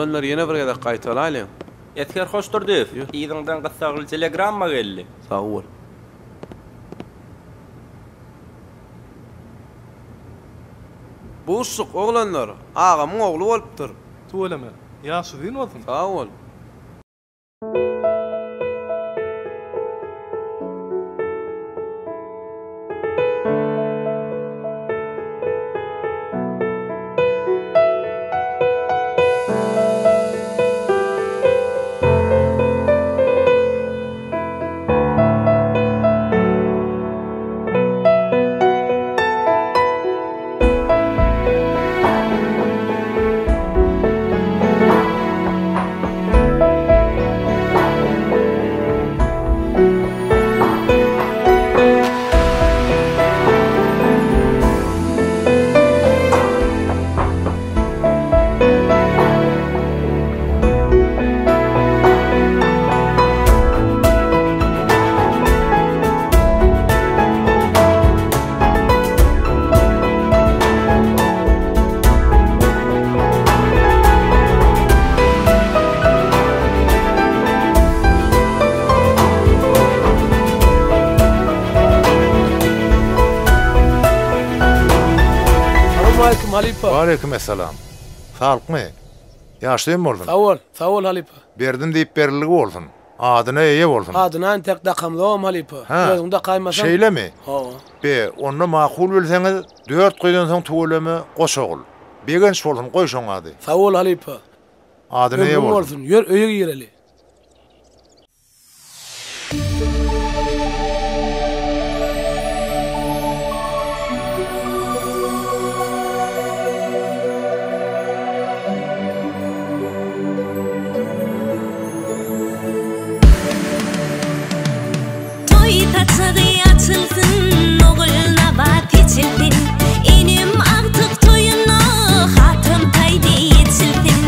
[SPEAKER 15] Oglanlar ýene bir gezek gaýtalaýlyň.
[SPEAKER 16] Esger Hoşdurdyýew, yzyňdan gyssagly telegramma geldi.
[SPEAKER 15] Sag bol. Buşluk, oglanlar! Agamyň ogly bolupdyr.
[SPEAKER 17] Tüweleme. Ýaş uzyn bolsun.
[SPEAKER 15] Sag bol.
[SPEAKER 1] Salowmaleýkim halypa.
[SPEAKER 24] Waleýkim essalam. Saglykmy? Ýaşlym bolsun.
[SPEAKER 1] Sag bol, sag bol halypa.
[SPEAKER 24] Berdim diýip beriligi bolsun. Adyna eýe bolsun.
[SPEAKER 1] Adyna entek dakamzogam halypa.
[SPEAKER 24] Hä.
[SPEAKER 1] Özüň dakaýmasaň.
[SPEAKER 24] Şeýlemi?
[SPEAKER 1] Hawa.
[SPEAKER 24] Be, onda makul bilseňiz, dört gyzdan soň tüweleme, goş ogul. Begenç bolsun, goý şoň ady.
[SPEAKER 1] Sag bol halypa.
[SPEAKER 24] Adyna eýe
[SPEAKER 1] Ömrüň
[SPEAKER 24] bolsun.
[SPEAKER 1] bolsun. Ýör, öýe gireli.
[SPEAKER 3] Toý saçagy açylsyn, Ogulnabat eçilsin, Enem agtyk toýuna, Hatam taýdy eçilsin.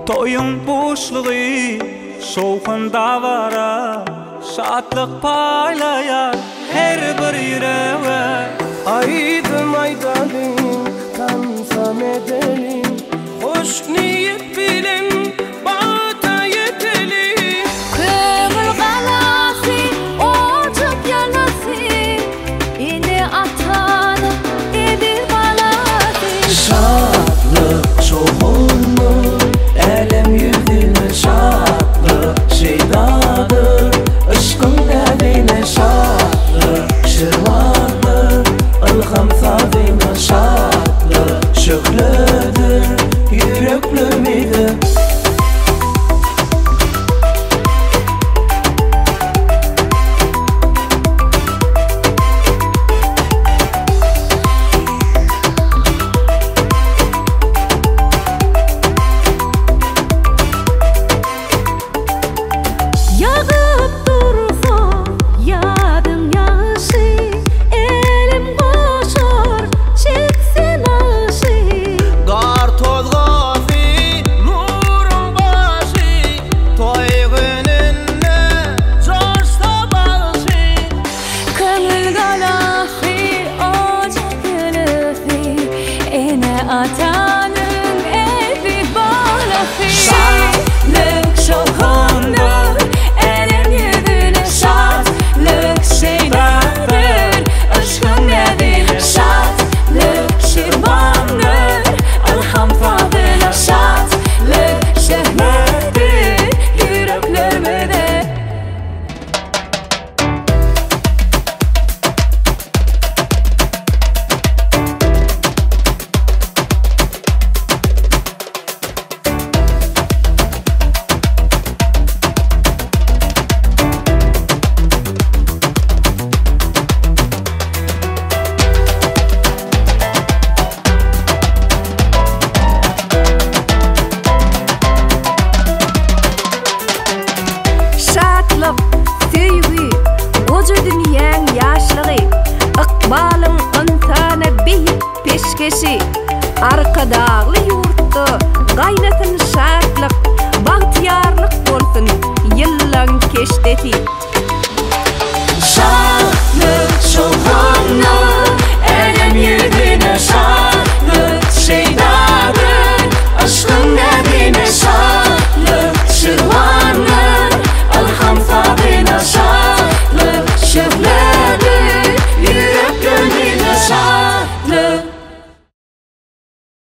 [SPEAKER 9] Toýuň buşlugy, şowhun dabara, Şatlyk paýlaýar her bir ýürege.
[SPEAKER 15] Aýdym aýdalyň, tansam edeliň, Hoş niýet bilen bagta ýeteliň.
[SPEAKER 11] Köňül galasy, ojak ýalasy, Ene-atanyň eziz balasy.
[SPEAKER 9] Şatlyk şowhundyr älem ýüzüne Şatlyk şeýdadyr yşkyň näzine Şatlyk şirwandyr ylham sazyna Şatlyk şöhledir ýüreklerimize.
[SPEAKER 11] Ýagyp dursa ýadyň ýagyşy, Elim goşar, çekse nagşy.
[SPEAKER 9] Gar tozgasy, nuruň başy, Toý gününde joşsa bagşy.
[SPEAKER 11] Köňül galasy, ojak ýelesi, Ene-atanyň eziz balasy. Şatlyk şowhundyr älem ýüzüne, Şatlyk şeýdadyr yşkyň näzine, Şatlyk şirwandyr ylham sazyna, Şatlyk şöhledir ýüreklerimize.
[SPEAKER 3] Şatlyk, söýgi, goja dünýäň ýaşlygy, Ykbalyň ynsana beýik peşgeşi. Arkadagly ýurtda gaýnasyn şatlyk, Bagtyýarlyk bolsun ýyllaň keşdesi.
[SPEAKER 9] Şatlyk şowhundyr älem ýüzüne.